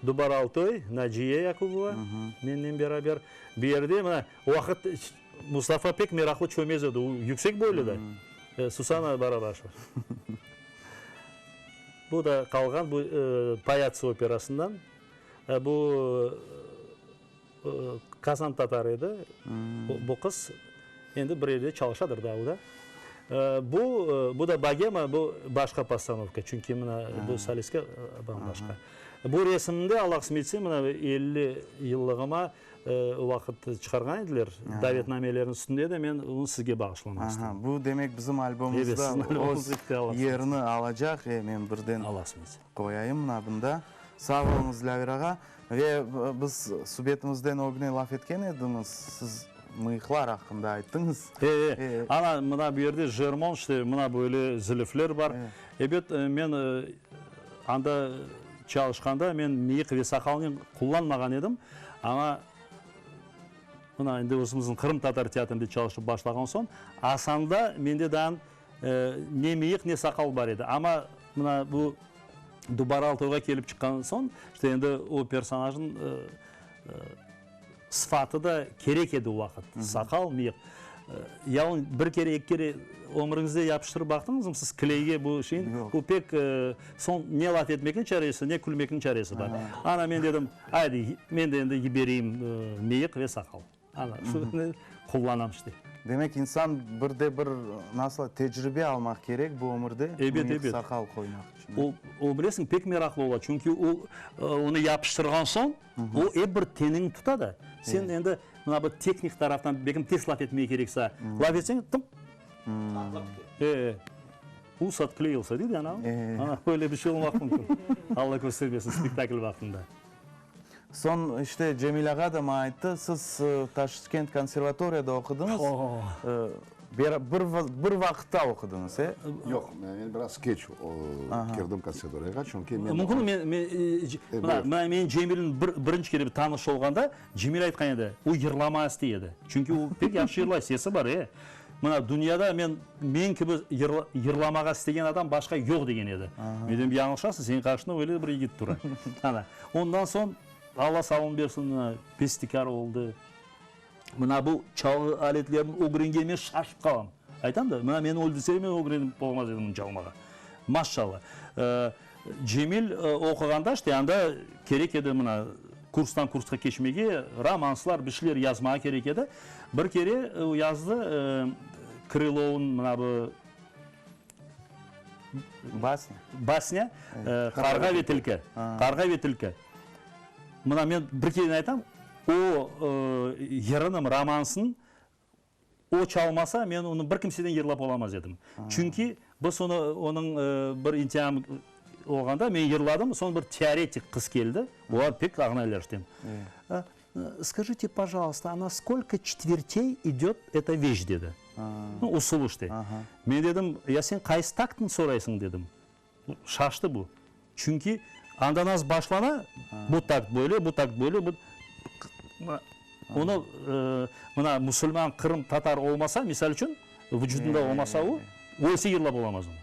[SPEAKER 2] Dubaraltoy, Naciye Yakubova mennen beraber. Bu yerde mına o vaqıt Mustafa pek meraqlı çömez edi, o yüksek boylu da. Susana Barabaşeva. Bu da qalğan bu Payatsı operasından. Bu Qazan tatarı edi. Bu qız endi bir yerde çalışadır daa o da. Bu, bu da Bogema, bu başqa postanovka, çünki mına bu solistke bam-başqa. Bu resimni de, Allah qısmet etse, mına 50 yıllığıma o vaqıt çıqarğan ediler, davetnamelerniñ üstünde de men onı sizge bağışlamaq istedim.
[SPEAKER 1] Aha, bu demek bizim albomımızda öz yerini alacaq. E, men birden qoyayım mına bunda. Sağ oluñız, Dilâver ağa. Ve biz subetimizden ögüne laf etken ediñiz, siz mıyıqlar aqqında ayttıñız.
[SPEAKER 2] E, e, ana, mına bu yerde jermon, işte, mına böyle zilifler bar. Ebet, men anda çalışqanda men mıyıq ve saqalnen qullanmağan edim, amma mına endi özümizniñ qırımtatar teatrinde çalışıp başlağan soñ, Asanda mende daa ne mıyıq, ne saqal bar edi. Amma mına bu Dubara toyğa kelip çıqqan soñ, işte endi o personajnıñ sıfatı da kerek edi o vaqıt, saqal, mıyıq. Ya onı bir kere, eki kere ömrüñizde yapıştırıp baqtıñızmı siz kleyge bu şeyni? Bu pek soñ ne laf etmekniñ çaresi, ne külmekniñ çaresi bar. Ana men dedim, aydı, men de endi yibereyim mıyıq ve saqal. Ana, şunı qullanam işte.
[SPEAKER 1] Demek, insan bir de bir, nasıl, tecribe almaq kerek bu ömürde, mıyıq, saqal qoymaq içün.
[SPEAKER 2] O, o, bilesiñ, pek meraqlı ola, çünki o, onı yapıştırğan soñ, o ep bir teniñ tuta da. Sen endi mına bu tehnik taraftan belkim tez laf etmege kerek saña. Laf etseñ, tım. E, e. Us otkleyilsa, deydi ana. Ana, öyle bir şey olmaq mümkün. Alla köstermesin, spektakl vaqtında.
[SPEAKER 1] Soñ, işte, Cemil ağa da maña ayttı, siz Taşkent konservatoriyada oqudıñız, bir vaqıtta oqudıñız, e?
[SPEAKER 3] Yoq, men biraz keç kirdim konservatoriyağa, çünki men...
[SPEAKER 2] Mümkün, men, mına, men Cemilniñ birinci kere tanış olğanda, Cemil aytqan edi, o yırlamağa istey edi, çünki o pek yahşı yırlay, sesi bar, e. Mına, dünyada men, men kibi yırlamağa istegen adam başqa yoq degen edi. Men dedim, yañlışasıñ, seniñ qarşıñda öyle bir yigit tura. Ana, ondan soñ, Alla sağlığını bersin, mına, bestekâr oldı. Mına bu çalğı aletlerini ögrengenime men şaşıp qalam. Aytam da, mına meni öldürseler, men ögrenip olamaz edim bunı çalmağa. Maşşalla. Cemil oquğanda, işte, anda kerek edi, mına, kurstan kursqa keçmege, romanslar, bir şeyler yazmağa kerek edi. Bir kere o yazdı, Krılovnıñ mına bu
[SPEAKER 1] Basnya.
[SPEAKER 2] Basnya, Qarğa ve tilki. Qarğa ve tilki. Mına men bir kereden aytam, o yırınıñ, romansınıñ O çalmasa, men onı bir kimseden yırlap olamaz edim. Çünki biz onı, onıñ bir imtian olğanda men yırladım, soñ bir teoretik qız keldi, olar pek añlaylar işte. Skajite, pojalsta, a na skolko çetvertey idet eta veş, dedi. Usul işte. Men dedim, ya sen qaysı taktını soraysıñ, dedim. Şaştı bu. Çünki andan az başlana, bu takt böyle, bu takt böyle, bu Onı, mına, musulman, qırım, tatar olmasa, misal içün, vucudında olmasa o, ölse yırlap olamaz onı.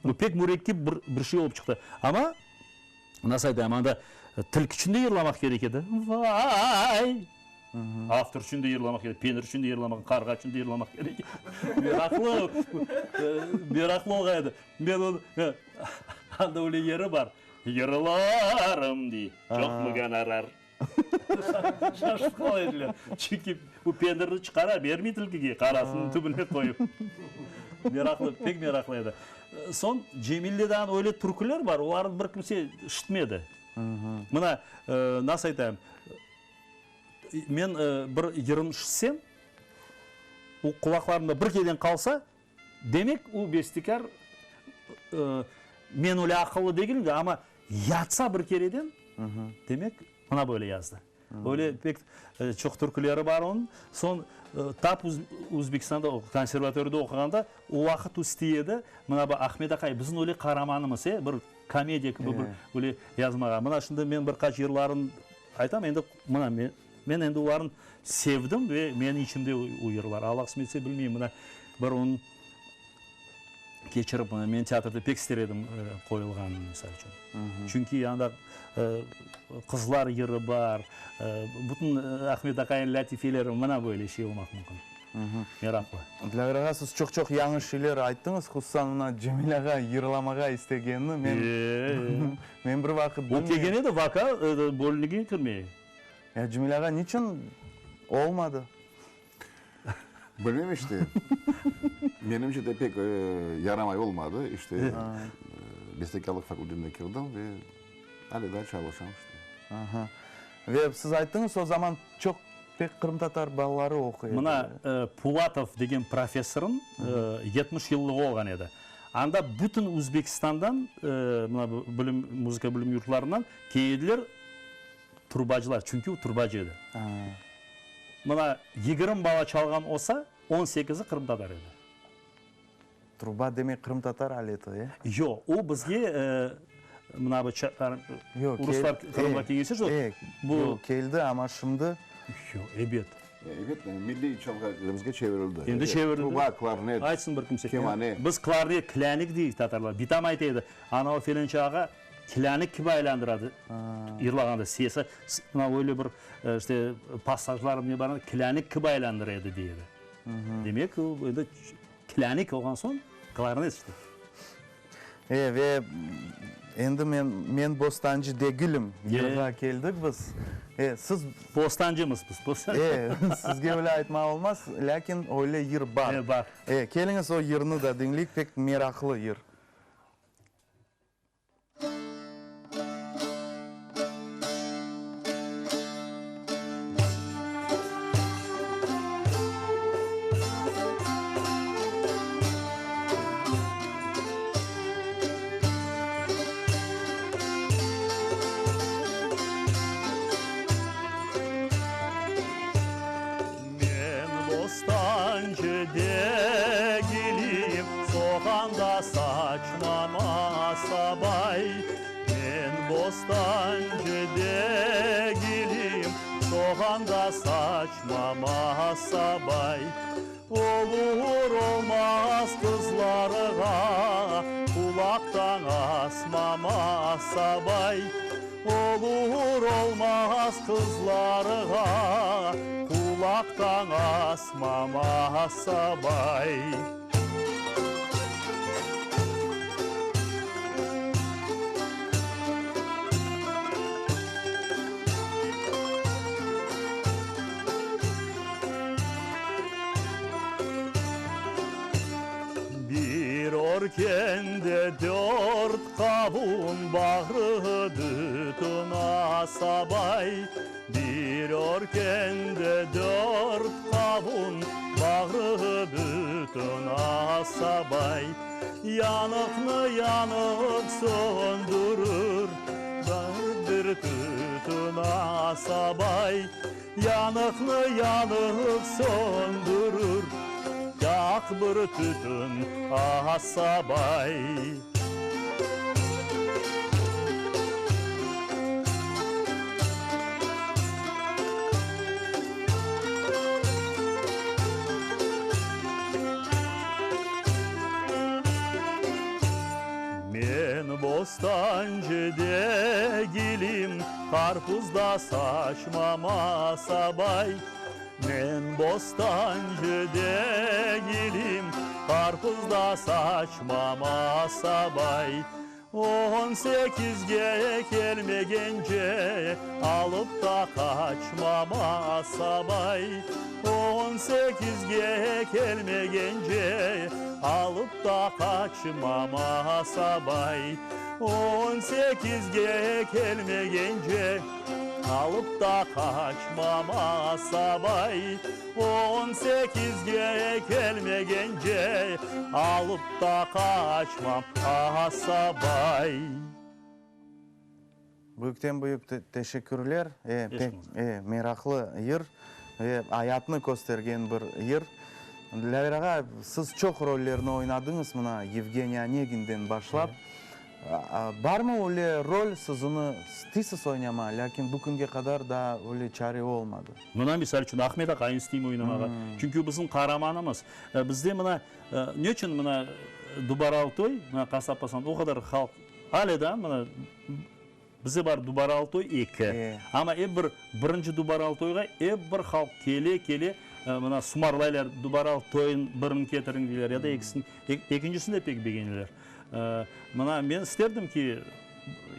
[SPEAKER 2] Bu pek mürekkep bir bir şey olıp çıqtı. Amma, nasıl aytayım, anda tilki içün de yırlamaq kerek edi. Vay! Avtor içün de yırlamaq kerek, penir içün de yırlamaq, qarğa içün de yırlamaq kerek. Meraqlı, meraqlı olğan edi. Men onı, anda öyle yeri bar, Yırlarım, dey, çoqmı gonorar? Şaşıp qala ediler. Çünki bu penirni çıqara bermey tilkige, qarasınıñ tübüne qoyıp. Meraqlı, pek meraqlı edi. Soñ Cemilde daa öyle türküler bar, olarnı bir kimse işitmedi. Mına, nasıl aytayım, men bir yırın işitsem, o qulaqlarımda bir kereden qalsa, demek o bestekâr, men öyle aqıllı degilim de, amma yatsa bir kereden, demek, mına böyle yazdı. Öyle pek çoq türküleri bar onıñ. Soñ tap Özbekistanda konservatoriyada oquğanda, o vaqıt istey edi, mına bu Ahmet aqay bizim öyle qaramanımız, e, bir komediya kibi bir öyle yazmağa. Mına şimdi men bir qaç yırların aytam, endi mına men, men endi olarnı sevdim ve menim içimde o yırlar. Alla qısmet etse, bilmeyim, mına bir onıñ keçirip, men teatrda pek ister edim qoyulğanını, misal içün. Çünki anda qızlar yırı bar, bütün Ahmet aqayıñ lâtifeleri, mına böyle şey olmaq mümkün. Meraqlı.
[SPEAKER 1] Dilâver ağa, siz çoq-çoq yañı şeyler ayttıñız, hususan mına Cemil ağa yırlamağa istegenini men men bir vaqıt
[SPEAKER 2] bilmeyim. O kelgen edi vokal bölügine kirmeye.
[SPEAKER 1] Ya Cemil ağa, niçün olmadı?
[SPEAKER 3] Bilmem işte. Menimce de pek yaramay olmadı. İşte, bestekârlıq fakültetine kirdim ve ale daa çalışam işte.
[SPEAKER 1] Aha. Ve siz ayttıñız, o zaman çoq pek qırımtatar balaları oquy edi.
[SPEAKER 2] Mına, Pulatov degen professorıñ 70 yıllığı olğan edi. Anda bütün Özbekistandan, mına bu bilim, muzıka bilim yurtlarından keldiler trubacılar, çünki o trubacı edi. Mına, 20 bala çalğan olsa, on sekizi qırımtatar edi.
[SPEAKER 1] Truba demek qırımtatar aleti, e?
[SPEAKER 2] Yoq, o bizge, mına bu ruslar Qırımğa kelgence, şu
[SPEAKER 1] bu. Yoq, keldi, amma şimdi.
[SPEAKER 2] Yoq, ebet.
[SPEAKER 3] Ebet, milliy çalğılarımızğa çevirildi.
[SPEAKER 2] Endi çevirildi.
[SPEAKER 3] Truba, klarnet,
[SPEAKER 2] Aytsın bir kimse.
[SPEAKER 3] kemane.
[SPEAKER 2] Biz klarnet, klânik deyik tatarlar. Bitam ayta edi, anavı felençi ağa klânik kibi aylandıradı yırlağanda. Sesi, mına öyle bir, işte, passajlar ne bar, klânik kibi aylandıra edi, dey edi. Demek, o endi klânik olğan soñ, klarnet işte.
[SPEAKER 1] E, ve endi men, men bostancı degilim yırğa keldik biz. E, siz.
[SPEAKER 2] Bostancımız biz, bostancı.
[SPEAKER 1] E, sizge öyle aytmaq olmaz, lâkin öyle yır bar.
[SPEAKER 2] E, bar.
[SPEAKER 1] E, keliñiz o yırnı da diñleyik, pek meraqlı yır.
[SPEAKER 2] Men bostancı degilim, soğan da saçmam asabay. Men bostancı degilim, soğan da saçmam asabay. Olur olmaz qızlarğa qulaqtan asmam asabay. Olur olmaz qızlarğa qulaqtan asmam asabay. Bir örkende dört qavun bağrı bütün asabay. Bir örkende dört qavun bağrı bütün asabay. Yanıqnı yanıq söndürür bir tütün asabay. Yanıqnı yanıq söndürür yaq bir tütün asabay. Men bostancı degilim, Qarpuz da saçmam asabay. Men bostancı degilim, Qarpuz da saçmam asabay. On sekizge kelmegence, Alıp da qaçmam asabay. On sekizge kelmegence, Alıp da qaçmam asabay. On sekizge kelmegence, Alıp da qaçmam asabay. On sekizge kelmegence, Alıp da qaçmam asabay.
[SPEAKER 1] Büyükten büyük teşekkürler. E, pek e, meraqlı yır ve ayatnı köstergen bir yır. Dilâver ağa, siz çoq rollerni oynadıñız, mına Yevgeniy Oneginden başlap. Barmı öyle rol, siz onı isteysiz oynama, lâkin bu künge qadar daa öyle çare olmadı?
[SPEAKER 2] Mına, misal içün, Ahmet aqayını isteyim oynamağa. Çünki o bizim qaramanımız. Bizde mına, ne içün mına Dubaralı toy, mına Qasap Asan, o qadar halq ale daa mına Bizde bar Dubaralı toy eki. Amma ep bir birinci Dubaralı toyğa ep bir halq kele, kele, mına sumarlaylar, Dubaralı toyın birini ketiriñ deyler ya da ekisini. Ekincisini de pek begeneler. Mına men isterdim ki,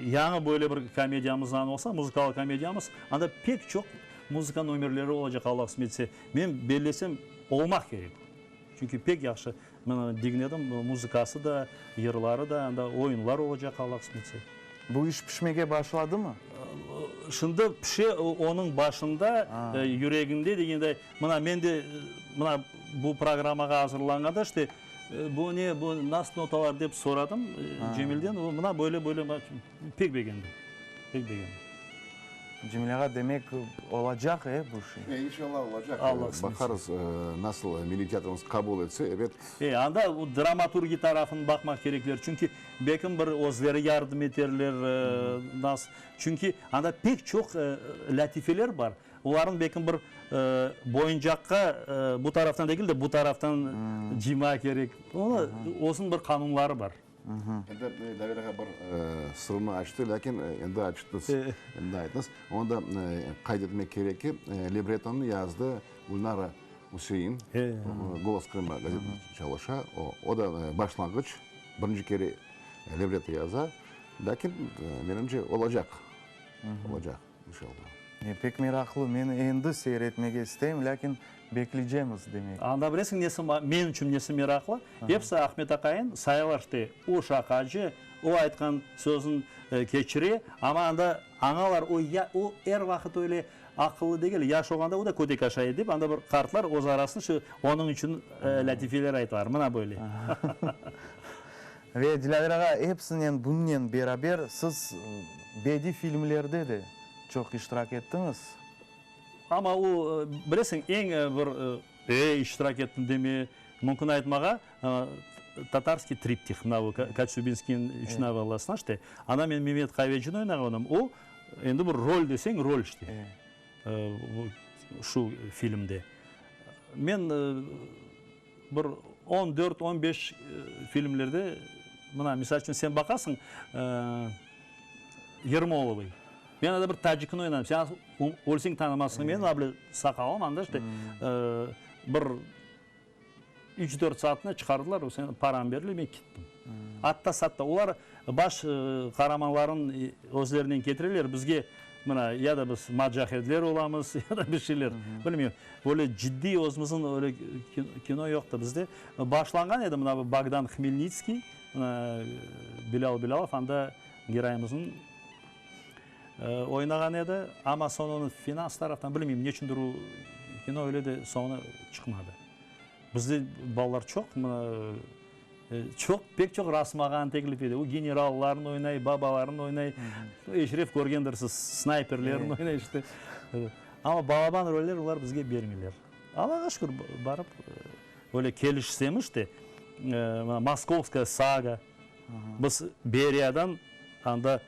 [SPEAKER 2] yañı böyle bir komediyamızdan olsa, muzıkalı komediyamız, anda pek çoq muzıka nomerleri olacaq, Alla qısmet etse. Men bellesem, olmaq kerek. Çünki pek yahşı. Men onı diñledim, muzıkası da, yırları da, anda oyunlar olacaq, Alla qısmet etse.
[SPEAKER 1] Bu iş pişmege başladımı?
[SPEAKER 2] Şimdi pişe, onıñ başında, yüreginde degenday, mına men de mına bu programmağa azırlanğanda işte, bu ne, bu nasıl notalar dep soradım Cemilden, o mına böyle, böyle, pek begendim, pek begendim.
[SPEAKER 1] Cemil ağa, demek, olacaq, e, bu şey?
[SPEAKER 3] E, inşallah olacaq.
[SPEAKER 2] Alla qısmet etse.
[SPEAKER 3] Baqarız, nasıl Milliy teatrımız qabul etse, ebet.
[SPEAKER 2] E, anda o dramaturgiy tarafını baqmaq kerekler, çünki belkim bir özleri yardım eterler, nas, çünki anda pek çoq lâtifeler bar, olarnıñ belkim bir boyuncaqqa bu taraftan degil de, bu taraftan cıymaq kerek, onı, özüniñ bir qanunları bar.
[SPEAKER 3] Endi David ağa bir sırnı açtı, lâkin endi açtıñız, endi ayttıñız. Onı da qayd etmek kerek ki, librettonı yazdı Gülnara Üsein, Golos Krıma gazetinde çalışa. O, o da başlanğıç, birinci kere libretto yaza. Lâkin, menimce, olacaq, olacaq. İnşallah.
[SPEAKER 1] E, pek meraqlı. Men endi seyir etmege isteyim, lâkin bekleycemiz, demek.
[SPEAKER 2] Anda bilesiñ nesi, men içün nesi meraqlı? Episi Ahmet aqayın sayalar işte, o şaqacı, o aytqan sözün keçire, amma anda añalar, o ya, o er vaqıt öyle aqıllı degil, yaş olğanda o da kötek aşay edi dep, anda bir qartlar öz arasında şu onıñ içün lâtifeler aytalar, mına böyle.
[SPEAKER 1] Ve, Dilâver ağa, episinen bunınen beraber siz bediy filmlerde de çoq iştirak ettiñiz.
[SPEAKER 2] Amma o, bilesiñ, eñ bir e, iştirak ettim deme mümkün aytmağa, Tatarskiy triptih, mına bu Kotsübinskiyniñ üç novellasına işte, anda men Memet Qavecini oynağanım, o, endi bir rol deseñ, rol işte, şu filmde. Men. Bir on dört, on beş filmlerde, mına, misal içün, sen baqasıñ, Yermolovıy. Men anda bir tacikni oynadım. Sen ölseñ tanımazsıñ meni, a bile saqalım anda işte bir üç, dört saatına çıqardılar, sen paramı berdiler, men kettim. Atta-satta olar baş qaramanların özlerinen ketireler, bizge Mına, ya da biz macahedler olamız, ya da bir şeyler, bilmeyim. Böyle ciddiy özümizniñ öyle kino yoqtı bizde. Başlanğan edi mına bu Bogdan Hmelnitskiy, mına Bilâl Bilâlov anda geroyımıznıñ oynağan edi. Amma soñ onı finans taraftan, bilmeyim, neçündir o kino öyle de soñuna çıqmadı. Bizde balalar çoq, mına. Çoq, pek çoq rasmağan teklif ete. O generallarnı oynay, babalarnı oynay. Eşref körgendirsiz, snayperlerni oynay işte. Amma balaban roller olar bizge bermeyler. Allağa şükür, barıp öyle kelişsem işte, mına Moskovskaya saga, biz Beriyadan anda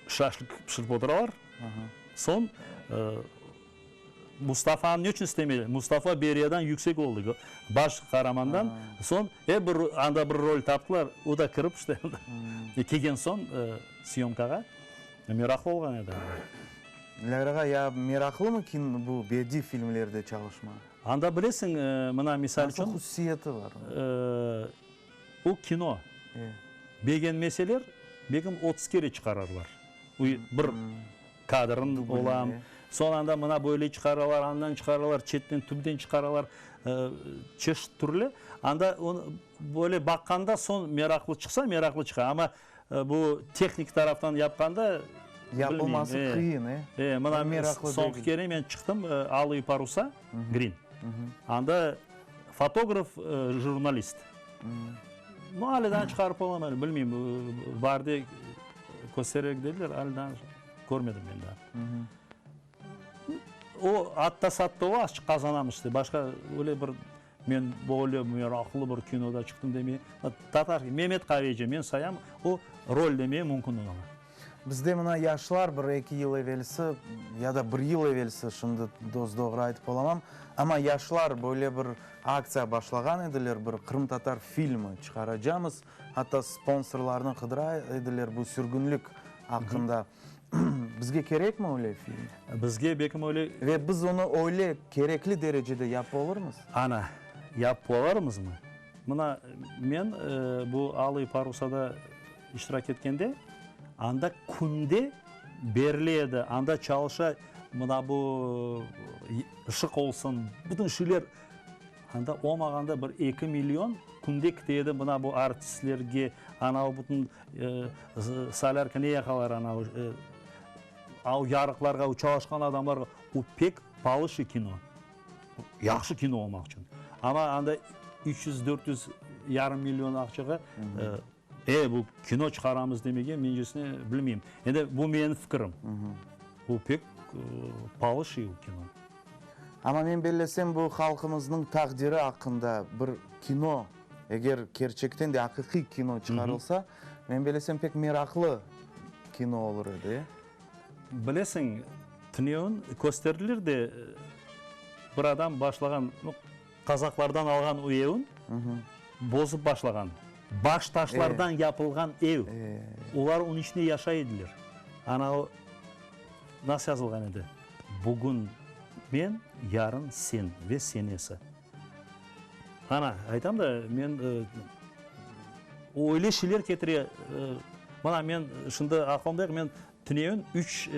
[SPEAKER 2] şaşlık pişirip oturalar, soñ Mustafanı ne içün istemeyler? Mustafa Beriyadan yüksek oldı, baş qaramandan. Soñ e bir anda bir rol taptılar, o da kirip işte anda. Kelgen soñ syomkağa meraqlı olğan edi.
[SPEAKER 1] Dilâver ağa, ya meraqlımı kin bu bediy filmlerde çalışma?
[SPEAKER 2] Anda bilesiñ, mına misal içün.
[SPEAKER 1] Nasıl hususiyeti var?
[SPEAKER 2] O kino. Begenmeseler, belkim 30 kere çıqararlar. Bir kadrın olam. Soñ anda mına böyle çıqaralar, andan çıqaralar, çetten, tübden çıqaralar, çeşit türlü. Anda onı böyle baqqanda soñ meraqlı çıqsa, meraqlı çıqa. Amma bu tehnik taraftan yapqanda, bilmeyim.
[SPEAKER 1] Yapılması qıyın, e?
[SPEAKER 2] E, mına soñki kere men çıqtım Alıy parusa, grin. Anda fotograf, jurnalist. Nu, ale daa çıqarıp olamaylar, bilmeyim, varde köstererek dediler, ale daa körmedim men daa. O atta-satta o azçıq qazanamız işte, başqa öyle bir men böyle meraqlı bir kinoda çıqtım demeye, Tatar, Memet Qaveci, men sayam, o rol demeye mümkün oña.
[SPEAKER 1] Bizde mına yaşlar bir eki yıl evelsi ya da bir yıl evelsi, şimdi dos-doğru aytıp olamam, amma yaşlar böyle bir aktsiya başlağan ediler, bir qırımtatar filmi çıqaracamız, atta sponsorlarnı qıdıra ediler bu sürgünlik aqqında. Bizge kerekmi öyle film?
[SPEAKER 2] Bizge belkim öyle.
[SPEAKER 1] Ve biz onı öyle kerekli derecede yapıp olurmız?
[SPEAKER 2] Ana, yapıp olarmızmı? Mına, men bu Alıy parusada iştirak etkende, anda künde berile edi, anda çalışa, mına bu ışıq olsun, bütün şeyler. Anda olmağanda bir eki million künde kite edi mına bu artistlerge, anavı bütün solârka ne yaqalar anavı, av yarıqlarğa çalışqan adamlarğa. O pek palı şey kino. Yahşı kino olmaq içün. Amma anda 300, 400, yarım million aqçağa e, bu kino çıqaramız demege mencesine bilmeyim. Endi bu menim fikirim. Bu pek palı şey o kino.
[SPEAKER 1] Amma men bellesem, bu halqımıznıñ taqdiri aqqında bir kino, eger kerçekten de aqiqiy kino çıqarılsa, men bellesem, pek meraqlı kino olur edi, e?
[SPEAKER 2] Bilesiñ, tünevin kösterdiler de, bir adam başlağan, nu, qazaqlardan alğan o evin bozıp başlağan. Baş-taşlardan yapılğan ev. Olar onıñ içinde yaşay ediler. Ana o, nasıl yazılğan edi? Bugün men, yarın sen ve senesi. Ana, aytam da, men öyle şeyler ketire, mına men şimdi aqılımda yoq, men tünevin üç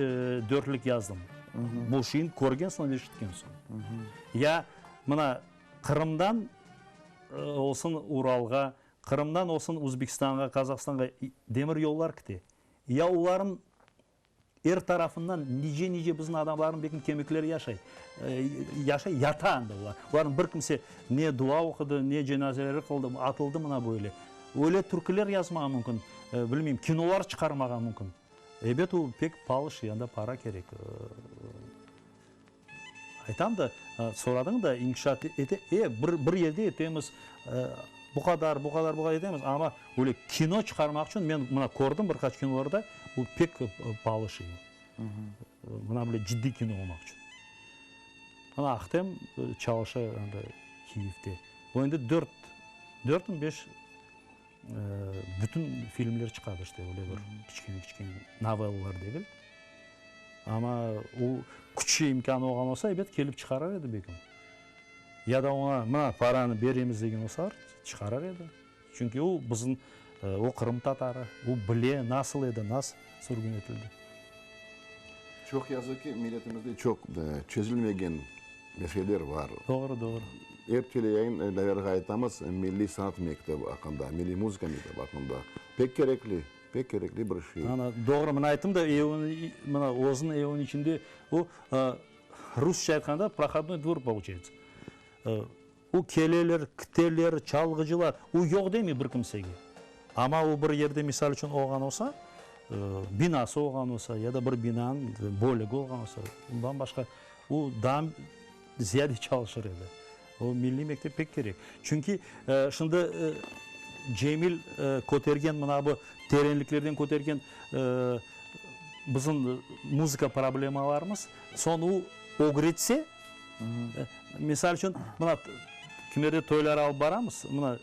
[SPEAKER 2] dörtlük yazdım. Bu şeyni körgen soñ, eşitken soñ. Ya mına Qırımdan olsun Uralğa, Qırımdan olsun Özbekistanğa, Qazahstanğa demir yollar kite. Ya olarnıñ Er tarafından nice-nice bizim adamlarnıñ belki kemikleri yaşay, yaşay, yata anda olar. Olarnıñ bir kimse ne dua oqudı, ne cenazeleri qıldı, atıldı mına böyle. Öyle türküler yazmağa mümkün, bilmeyim, kinolar çıqarmağa mümkün. Ebet, o pek palı şey, anda para kerek. Aytam da, soradıñ da, inkişaf ete, e, bir, bir yerde etemiz, bu qadar, bu qadar, bu qadar etemiz, amma öyle kino çıqarmaq içün, men mına kördim bir qaç kinolarda, bu pek paalı şey. Mına böyle ciddiy kino olmaq içün. Mına Ahtem çalışa anda Kiyevde. O endi dört, dörtmi, beş bütün filmler çıqardı işte, öyle bir kiçkene-kiçkene novellalar degil. Amma o küçü, imkânı olğan olsa, ebet, kelip çıqarar edi belkim. Ya da oña, mına, paranı beremiz degen olsalar, çıqarar edi. Çünki o bizim, o qırımtatarı, o bile, nasıl edi, nasıl sürgün etildi.
[SPEAKER 3] Çoq yazıq ki, milletimizde çoq çezilmegen meseleler bar.
[SPEAKER 2] Doğru, doğru.
[SPEAKER 3] Er teleyayın Lâverge aytamız milliy sanat mektebi aqqında, milliy muzıka mektebi aqqında. Pek kerekli. Pek kerekli bir şey.
[SPEAKER 2] Ana, doğru, mına ayttım da, evniñ, mına özüniñ eviniñ içinde, o, rusça aytqanda, prohodnoy dvor получается. O keleler, kiteler, çalğıcılar, o yoq demey bir kimsege. Amma o bir yerde, misal içün, olğan olsa, binası olğan olsa, ya da bir binanıñ bölügi olğan olsa, bam-başqa, o daa ziyade çalışır edi. O milliy mektep pek kerek. Çünki şimdi Cemil kötergen mına bu terenliklerden kötergen bizim muzıka problemalarımız, soñ o ögretse, misal içün, mına kimerde toylara alıp baramız, mına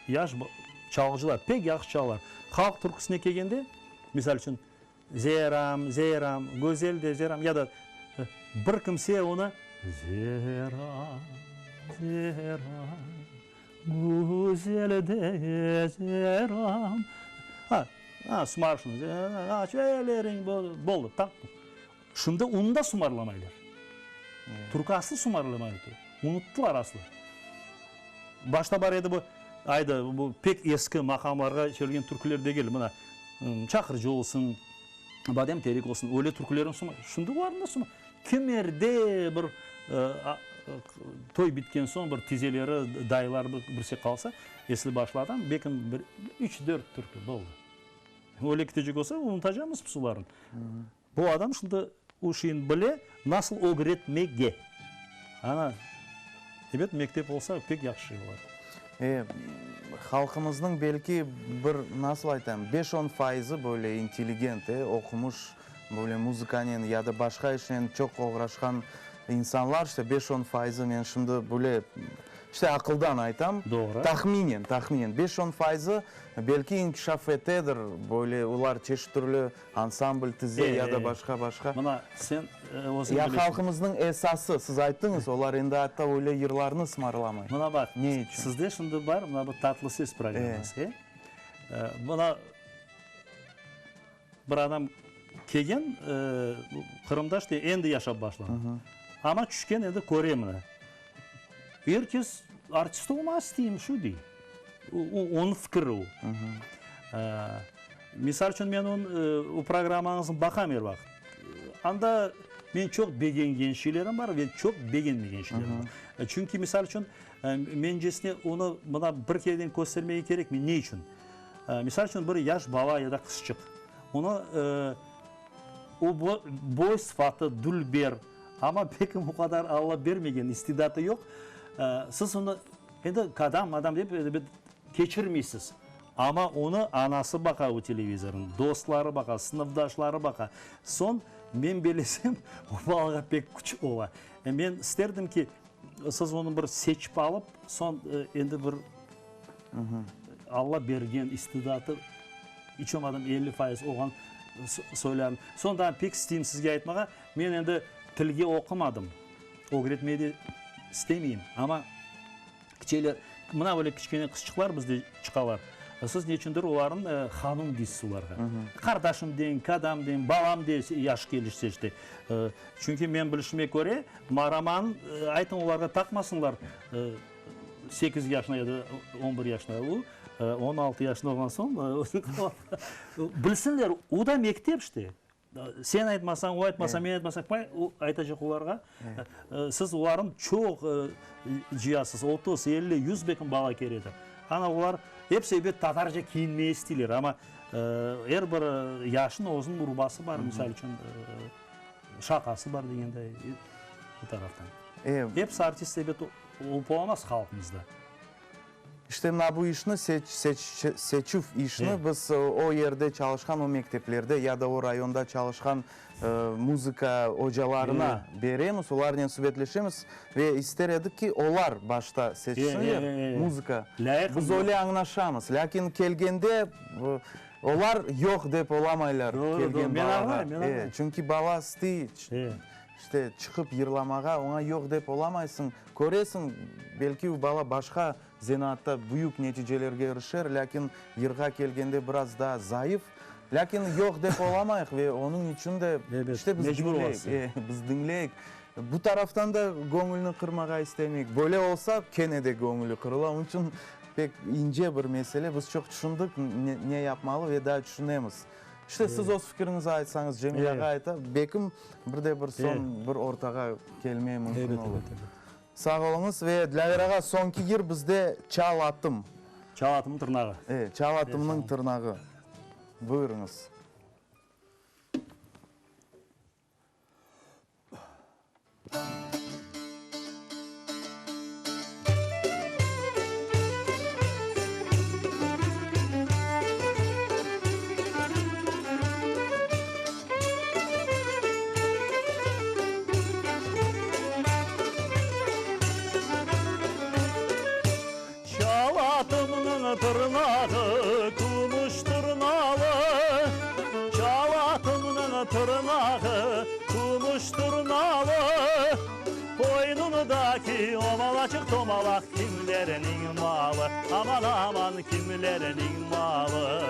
[SPEAKER 2] yaş çalğıcılar pek yahşı çalalar. Halq türküsine kelgende, misal içün, Zeram, Zeram, güzel de Zeram ya da bir kimse onı Zeram, Zeram, güzel de Zeram, ha, ha, sumarıp şunı, aç elleriñ, boldı, tamam. Şimdi onı da sumarlamaylar. Türkü aslı sumarlamaylar. Unuttılar aslı. Başta bar edi bu, ayda, bu pek eski maqamlarğa çevirgen türküler degil, mına, Çaqırcı olsun, Badem terek olsun, öyle türkülerni suma, şimdi olarnı da suma. Kimerde bir toy bitken soñ bir tizeleri, dayıları birisi qalsa, esli başlı adam, belki bir üç-dört türkü, boldı. Öyle ketecek olsa, unutacamız biz olarnı. Bu adam şimdi o şeyni bile, nasıl ögretmege. Ana, ebet, mektep olsa, pek yahşı şey olar.
[SPEAKER 1] E, halqımıznıñ belki bir, nasıl aytayım, beş-on fayızı böyle intelligent, e, oqumış, böyle muzıkanen ya da başqa işnen çoq oğraşqan insanlar, işte beş-on fayızı, men şimdi böyle, işte aqıldan aytam,
[SPEAKER 2] Doğru.
[SPEAKER 1] tahminen, tahminen, beş-on fayızı belki inkişaf etedir, böyle olar çeşit türlü Ansambl tize ya da başqa-başqa.
[SPEAKER 2] Mına, sen özüñ
[SPEAKER 1] Ya
[SPEAKER 2] bilesiñ.
[SPEAKER 1] halqımıznıñ esası, siz ayttıñız, olar endi atta öyle yırlarnı ısmarlamay.
[SPEAKER 2] Mına baq,
[SPEAKER 1] Ne içün?
[SPEAKER 2] sizde şimdi bar mına bu Tatlı ses programması, e? Mına, bir adam kelgen, Qırımda işte endi yaşap başlağan. Amma tüşken endi köre mına. Er kes artist olmağa isteyim, şu dey. Onıñ fikiri o. Misal içün, men onıñ o programmañıznı baqam er vaqıt. Anda men çoq begengen şeylerim bar ve çoq begenmegen şeylerim bar. Çünki, misal içün, mencesine onı mına bir kereden köstermege kerekmey. Ne içün? Misal içün, bir yaş bala ya da qızçıq, onı o boy sıfatı dülber, amma belki o qadar Alla bermegen istidatı yoq, siz onı endi kadam, adam dep keçirmeysiz. Amma onı anası baqa o televizornı, dostları baqa, sınıfdaşları baqa. Soñ, men bellesem, o balağa pek küç ola. Men isterdim ki, siz onı bir seçip alıp, soñ endi bir Alla bergen istidatı iç olmadım 50% olğan soylarını. Soñ daa pek isteyim sizge aytmağa, men endi tilge oqumadım, ögretmege de istemeyim, amma Kiçeler, mına böyle kiçkene qızçıqlar bizde çıqalar. Siz neçündir olarnı hanum deysiz olarğa. Qardaşım deñ, kadam deñ, balam de yaşı kelişse işte. Çünki men bilişime köre, maramanı aytıñ olarğa taqmasınlar sekiz yaşına ya da on bir yaşına. O, 16 yaşında olğan soñ bilsinler, o da mektep işte. Sen aytmasañ, o aytmasa, men aytmasam, kim aytacaq olarğa? Siz olarnı çoq cıyasız, 30, 50, 100 belki bala keredir. Ana olar episi ebet tatarca kiyinmege isteyler, amma er bir yaşnıñ özüniñ urbası bar, misal içün, şaqası bar degenday, bu taraftan. Episi artist ebet olıp olamaz halqımızda.
[SPEAKER 1] İşte mına bu işni, seçüv işni biz o yerde çalışqan, o mekteplerde ya da o rayonda çalışqan muzıka ocalarına beremiz, olarnen subetleşemiz ve ister edik ki, olar başta seçsinler muzıka. Biz öyle añlaşamız. Lâkin kelgende olar yoq dep olamaylar kelgen balağa. Çünki bala istey işte çıqıp yırlamağa, oña yoq dep olamaysıñ. Köresiñ, belki u bala başqa zenaatta büyük neticelerge irişer, lâkin yırğa kelgende biraz daa zayıf. Lâkin yoq dep olamayıq ve onıñ içün de işte biz diñleyik, e, biz diñleyik. Bu taraftan da göñülni qırmağa istemeyik. Böyle olsa, kene de göñüli qırıla. Onıñ içün pek ince bir mesele. Biz çoq tüşündik, ne yapmalı ve daa tüşünemiz. İşte siz öz fikiriñizi aytsañız, Cemil ağa ayta, bekim bir de bir soñ bir ortağa kelmeye mümkün olur. Sağ oluñız ve Dilâver ağa, soñki yır bizde Çal atım.
[SPEAKER 2] Çal atımnıñ tırnağı.
[SPEAKER 1] E, Çal atımnıñ tırnağı. Buyurıñız.
[SPEAKER 2] Çal atımnıñ tırnağı kümüş tırnalı, Çal atımnıñ tırnağı kümüş tırnalı, Qoynundaki omalaçıq tomalaq kimlerniñ malı, Aman, aman, kimlerniñ malı?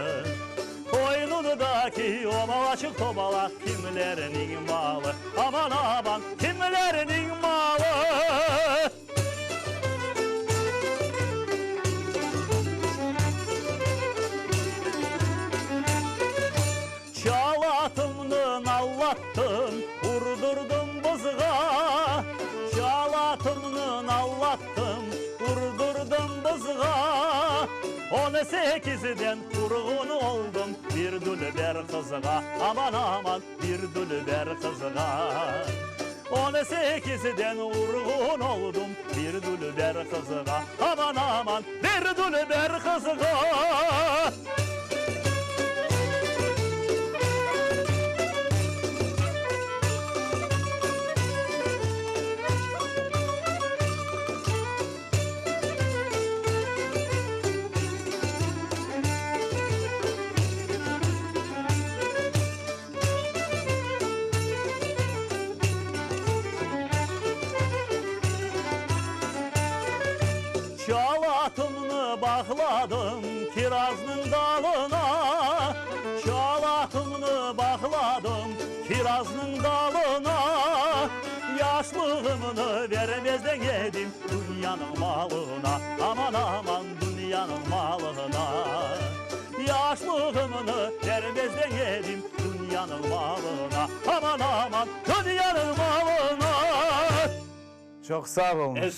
[SPEAKER 2] Qoynundaki omalaçıq tomalaq kimlerniñ malı, Aman, aman, kimlerniñ malı? Çal atımnı nallattım, urdurdım bızğa, Çal atımnı nallattım, urdurdım bızğa, On sekizden urğun oldım bir dülber qızğa, Aman, aman, bir dülber qızğa. On sekizden urğun oldum bir dülber qızğa, Aman, aman, bir dülber qızğa. Çal atımnı bağladım kiraznıñ dalına, Çal atımnı bağladım kiraznıñ dalına, Yaşlığımnı vermezden edim. Dünyanıñ malına, aman, aman, dünyanıñ malına. Yaşlığımnı bermezden edim dünyanıñ malına, aman, aman, dünyanıñ malına.
[SPEAKER 1] Çoq sağ oluñız.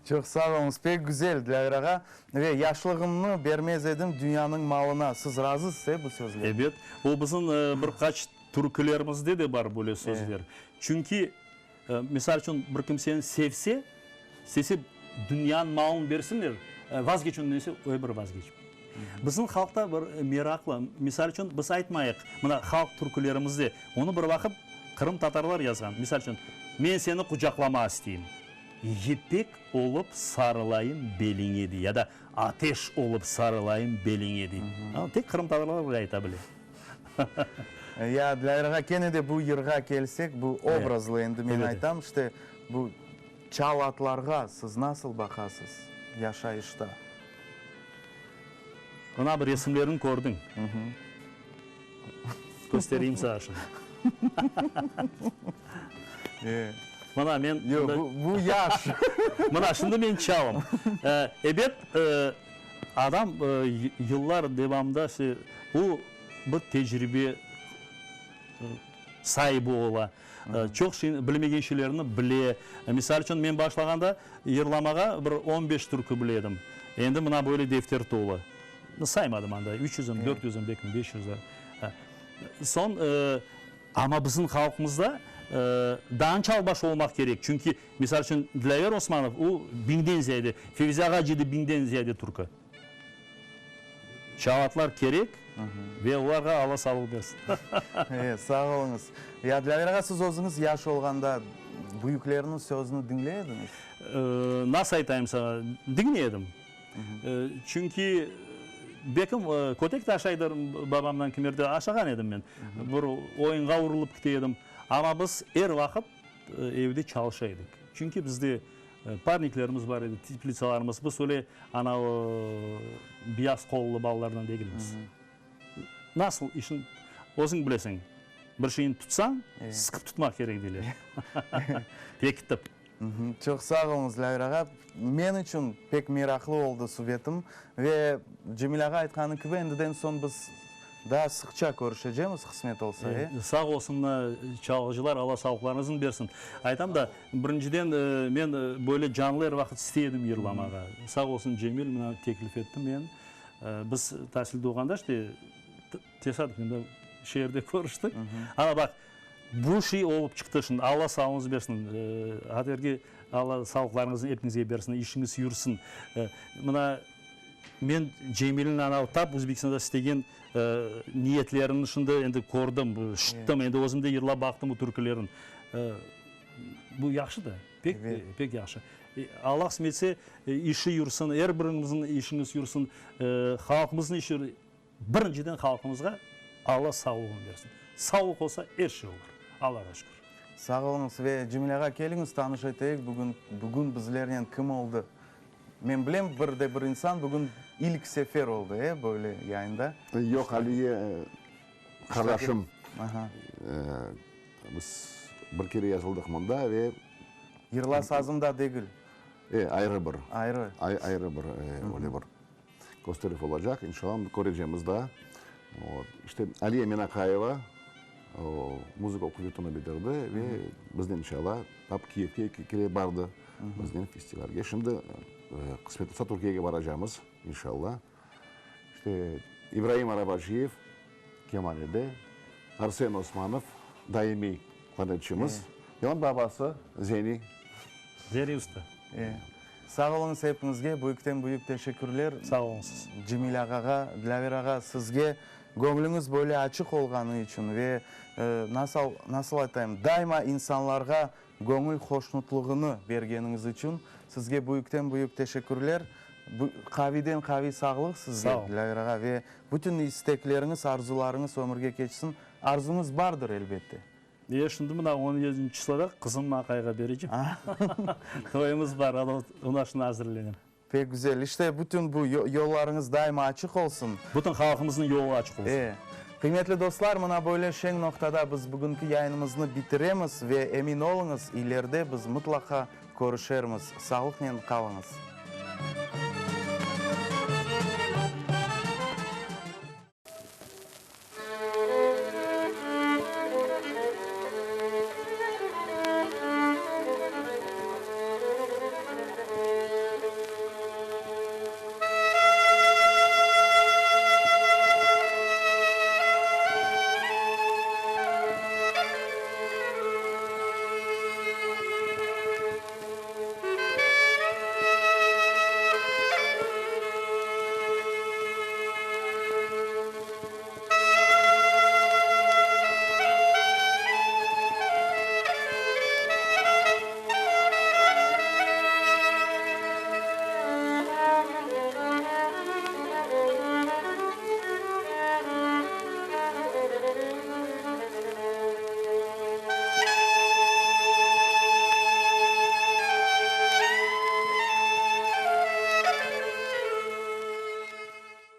[SPEAKER 1] Çoq sağ oluñız. Pek güzel, Dilâver ağa. Ve yaşlığımnı bermez edim dünyanıñ malına. Siz razısız, e, bu sözlerge?
[SPEAKER 2] Ebet. O bizim bir qaç türkülerimizde de bar böyle sözler. Çünki, misal içün, bir kimseni sevse, istese dünyanıñ malını bersinler, vazgeç ondan dese, o bir vazgeçmey. Bizim halqta bir meraqlı, misal içün, biz aytmayıq, mına halq türkülerimizde, onı bir vaqıt qırımtatarlar yazğan, misal içün, Men seni qucaqlamağa isteyim, yipek olıp sarılayım beliñe dey, ya da ateş olıp sarılayım beliñe dey. Tek qırımtatarlar böyle ayta bile.
[SPEAKER 1] Ya, Dilâver ağa, kene de bu yırğa kelsek, bu obrazlı endi men aytam, işte, bu çal atlarğa siz nasıl baqasız yaşayışta?
[SPEAKER 2] Mına bir resimlerini kördiñ. Köstereyim saña şimdi. Mına men.
[SPEAKER 1] Yoq, bu yaş.
[SPEAKER 2] Mına şimdi men çalım. Ebet, adam yıllar devamında o bir tecribe saibi ola. Çoq şey, bilmegen şeylerni bile. Misal içün, men başlağanda yırlamağa bir on beş türkü bile edim. Endi mına böyle defter tolu. Saymadım anda, üç yüzüm, dört yüzüm, belki 500. Soñ, amma bizim halqımızda daa çalbaş olmaq kerek. Çünki, misal içün, Dilâver Osmanov, o, biñden ziyade, Fevzi Ağacı da biñden ziyade türkü. Çalatlar kerek ve olarğa Alla sağlıq bersin.
[SPEAKER 1] E, sağ oluñız. Ya, Dilâver ağa, siz özüñiz yaş olğanda büyüklerniñ sözüni diñley ediñiz?
[SPEAKER 2] Nasıl aytayım saña, diñley edim. Çünki bekim kötek de aşaydır babamdan kimerde aşağan edim men. Bir oyunğa urulıp kite edim. Amma biz er vaqıt evde çalışa edik. Çünki bizde parniklerimiz bar edi, teplitsalarımız. Biz öyle anavı beyaz qollu balalardan degilmiz. Nasıl işin, özüñ bilesiñ, bir şeyni tutsañ, sıqıp tutmaq kerek deyler. Pekitip.
[SPEAKER 1] Çoq sağ oluñız, Lâver ağa. Men içün pek meraqlı oldı subetim. Ve Cemil ağa aytqanı kibi, endiden soñ biz daa sıqça körüşecemiz, qısmet olsa, e?
[SPEAKER 2] Sağ olsun, çalğıcılar, Alla sağlıqlarıñıznı bersin. Aytam da, birinciden, men böyle canlı er vaqıt istey edim yırlamağa. Sağ olsun Cemil, mına teklif etti. Men, biz tasilde olğanda, işte, tesadüfen de şeerde körüştik. Ana, baq, Bu şey olıp çıqtı şimdi, Alla sağlığıñızı bersin, Aterge Alla sağlıqlarıñıznı epiñizge bersin, işiñiz yürsin. Mına men Cemilniñ ana tap Özbekistanda istegen niyetlerini şimdi endi kördim, işittim, endi özüm de yırlap baqtım bu türkülerin. Bu yahşı da, pek, pek yahşı. Alla qısmet etse, işi yürsin, er biriñizniñ işiñiz yürsin, halqımıznıñ işi. Birinciden halqımızğa Alla sağlığını bersin. Sağlıq olsa er şey olur. Allağa şükür.
[SPEAKER 1] Sağ oluñız ve Cemil ağa keliñiz tanış eteyik bugün bugün bizlernen kim oldı. Men bilem bir de bir insan bugün ilk sefer oldı e böyle yayında.
[SPEAKER 3] Yoq Aliye qardaşım biz bir kere yazıldıq mında ve.
[SPEAKER 1] Yırla sazım da degil.
[SPEAKER 3] E ayrı bir.
[SPEAKER 1] Ayrı.
[SPEAKER 3] Ayrı bir öyle bir. Kösterüv olacaq, inşallah, körecemiz daa. Vot, işte, Aliye Menakayeva, o, muzıka oquv yurtunı bitirdi ve biznen, inşallah, tap Kiyevge eki kere bardı biznen festivalge. Şimdi, qısmet olsa, Türkiyege baracamız, inşallah. İşte, İbraim Arabaciyev kemanede, Arsen Osmanov, daimiy klarnetçimiz, ve onıñ babası Zeni.
[SPEAKER 2] Zeni usta.
[SPEAKER 1] E. Sağ oluñız epiñizge, büyükten büyük teşekkürler.
[SPEAKER 2] Sağ oluñız.
[SPEAKER 1] Cemil ağağa, Dilâver ağa, sizge göñlüñiz böyle açıq olğanı içün ve, nasıl, nasıl aytayım, daima insanlarğa göñül hoşnutlığını bergeniñiz içün sizge büyükten büyük teşekkürler. Qaviyden qaviy sağlıq sizge, Dilâver ağa, ve bütün istekleriñiz, arzularıñız ömürge keçsin. Arzuñız bardır, elbette.
[SPEAKER 2] E, şimdi mına on yedinci çisloda qızımnı aqayğa berecem. Toyumız bar, ona şimdi azırlenem.
[SPEAKER 1] Pek güzel. İşte, bütün bu yollarıñız daima açıq olsun.
[SPEAKER 2] Bütün halqımıznıñ yolu açıq olsun.
[SPEAKER 1] E, qıymetli dostlar, mına böyle şeñ noqtada biz bugünki yayınımıznı bitiremiz ve emin oluñız, ileride biz mıtlaqa. körüşermiz. Sağlıqnen qalıñız.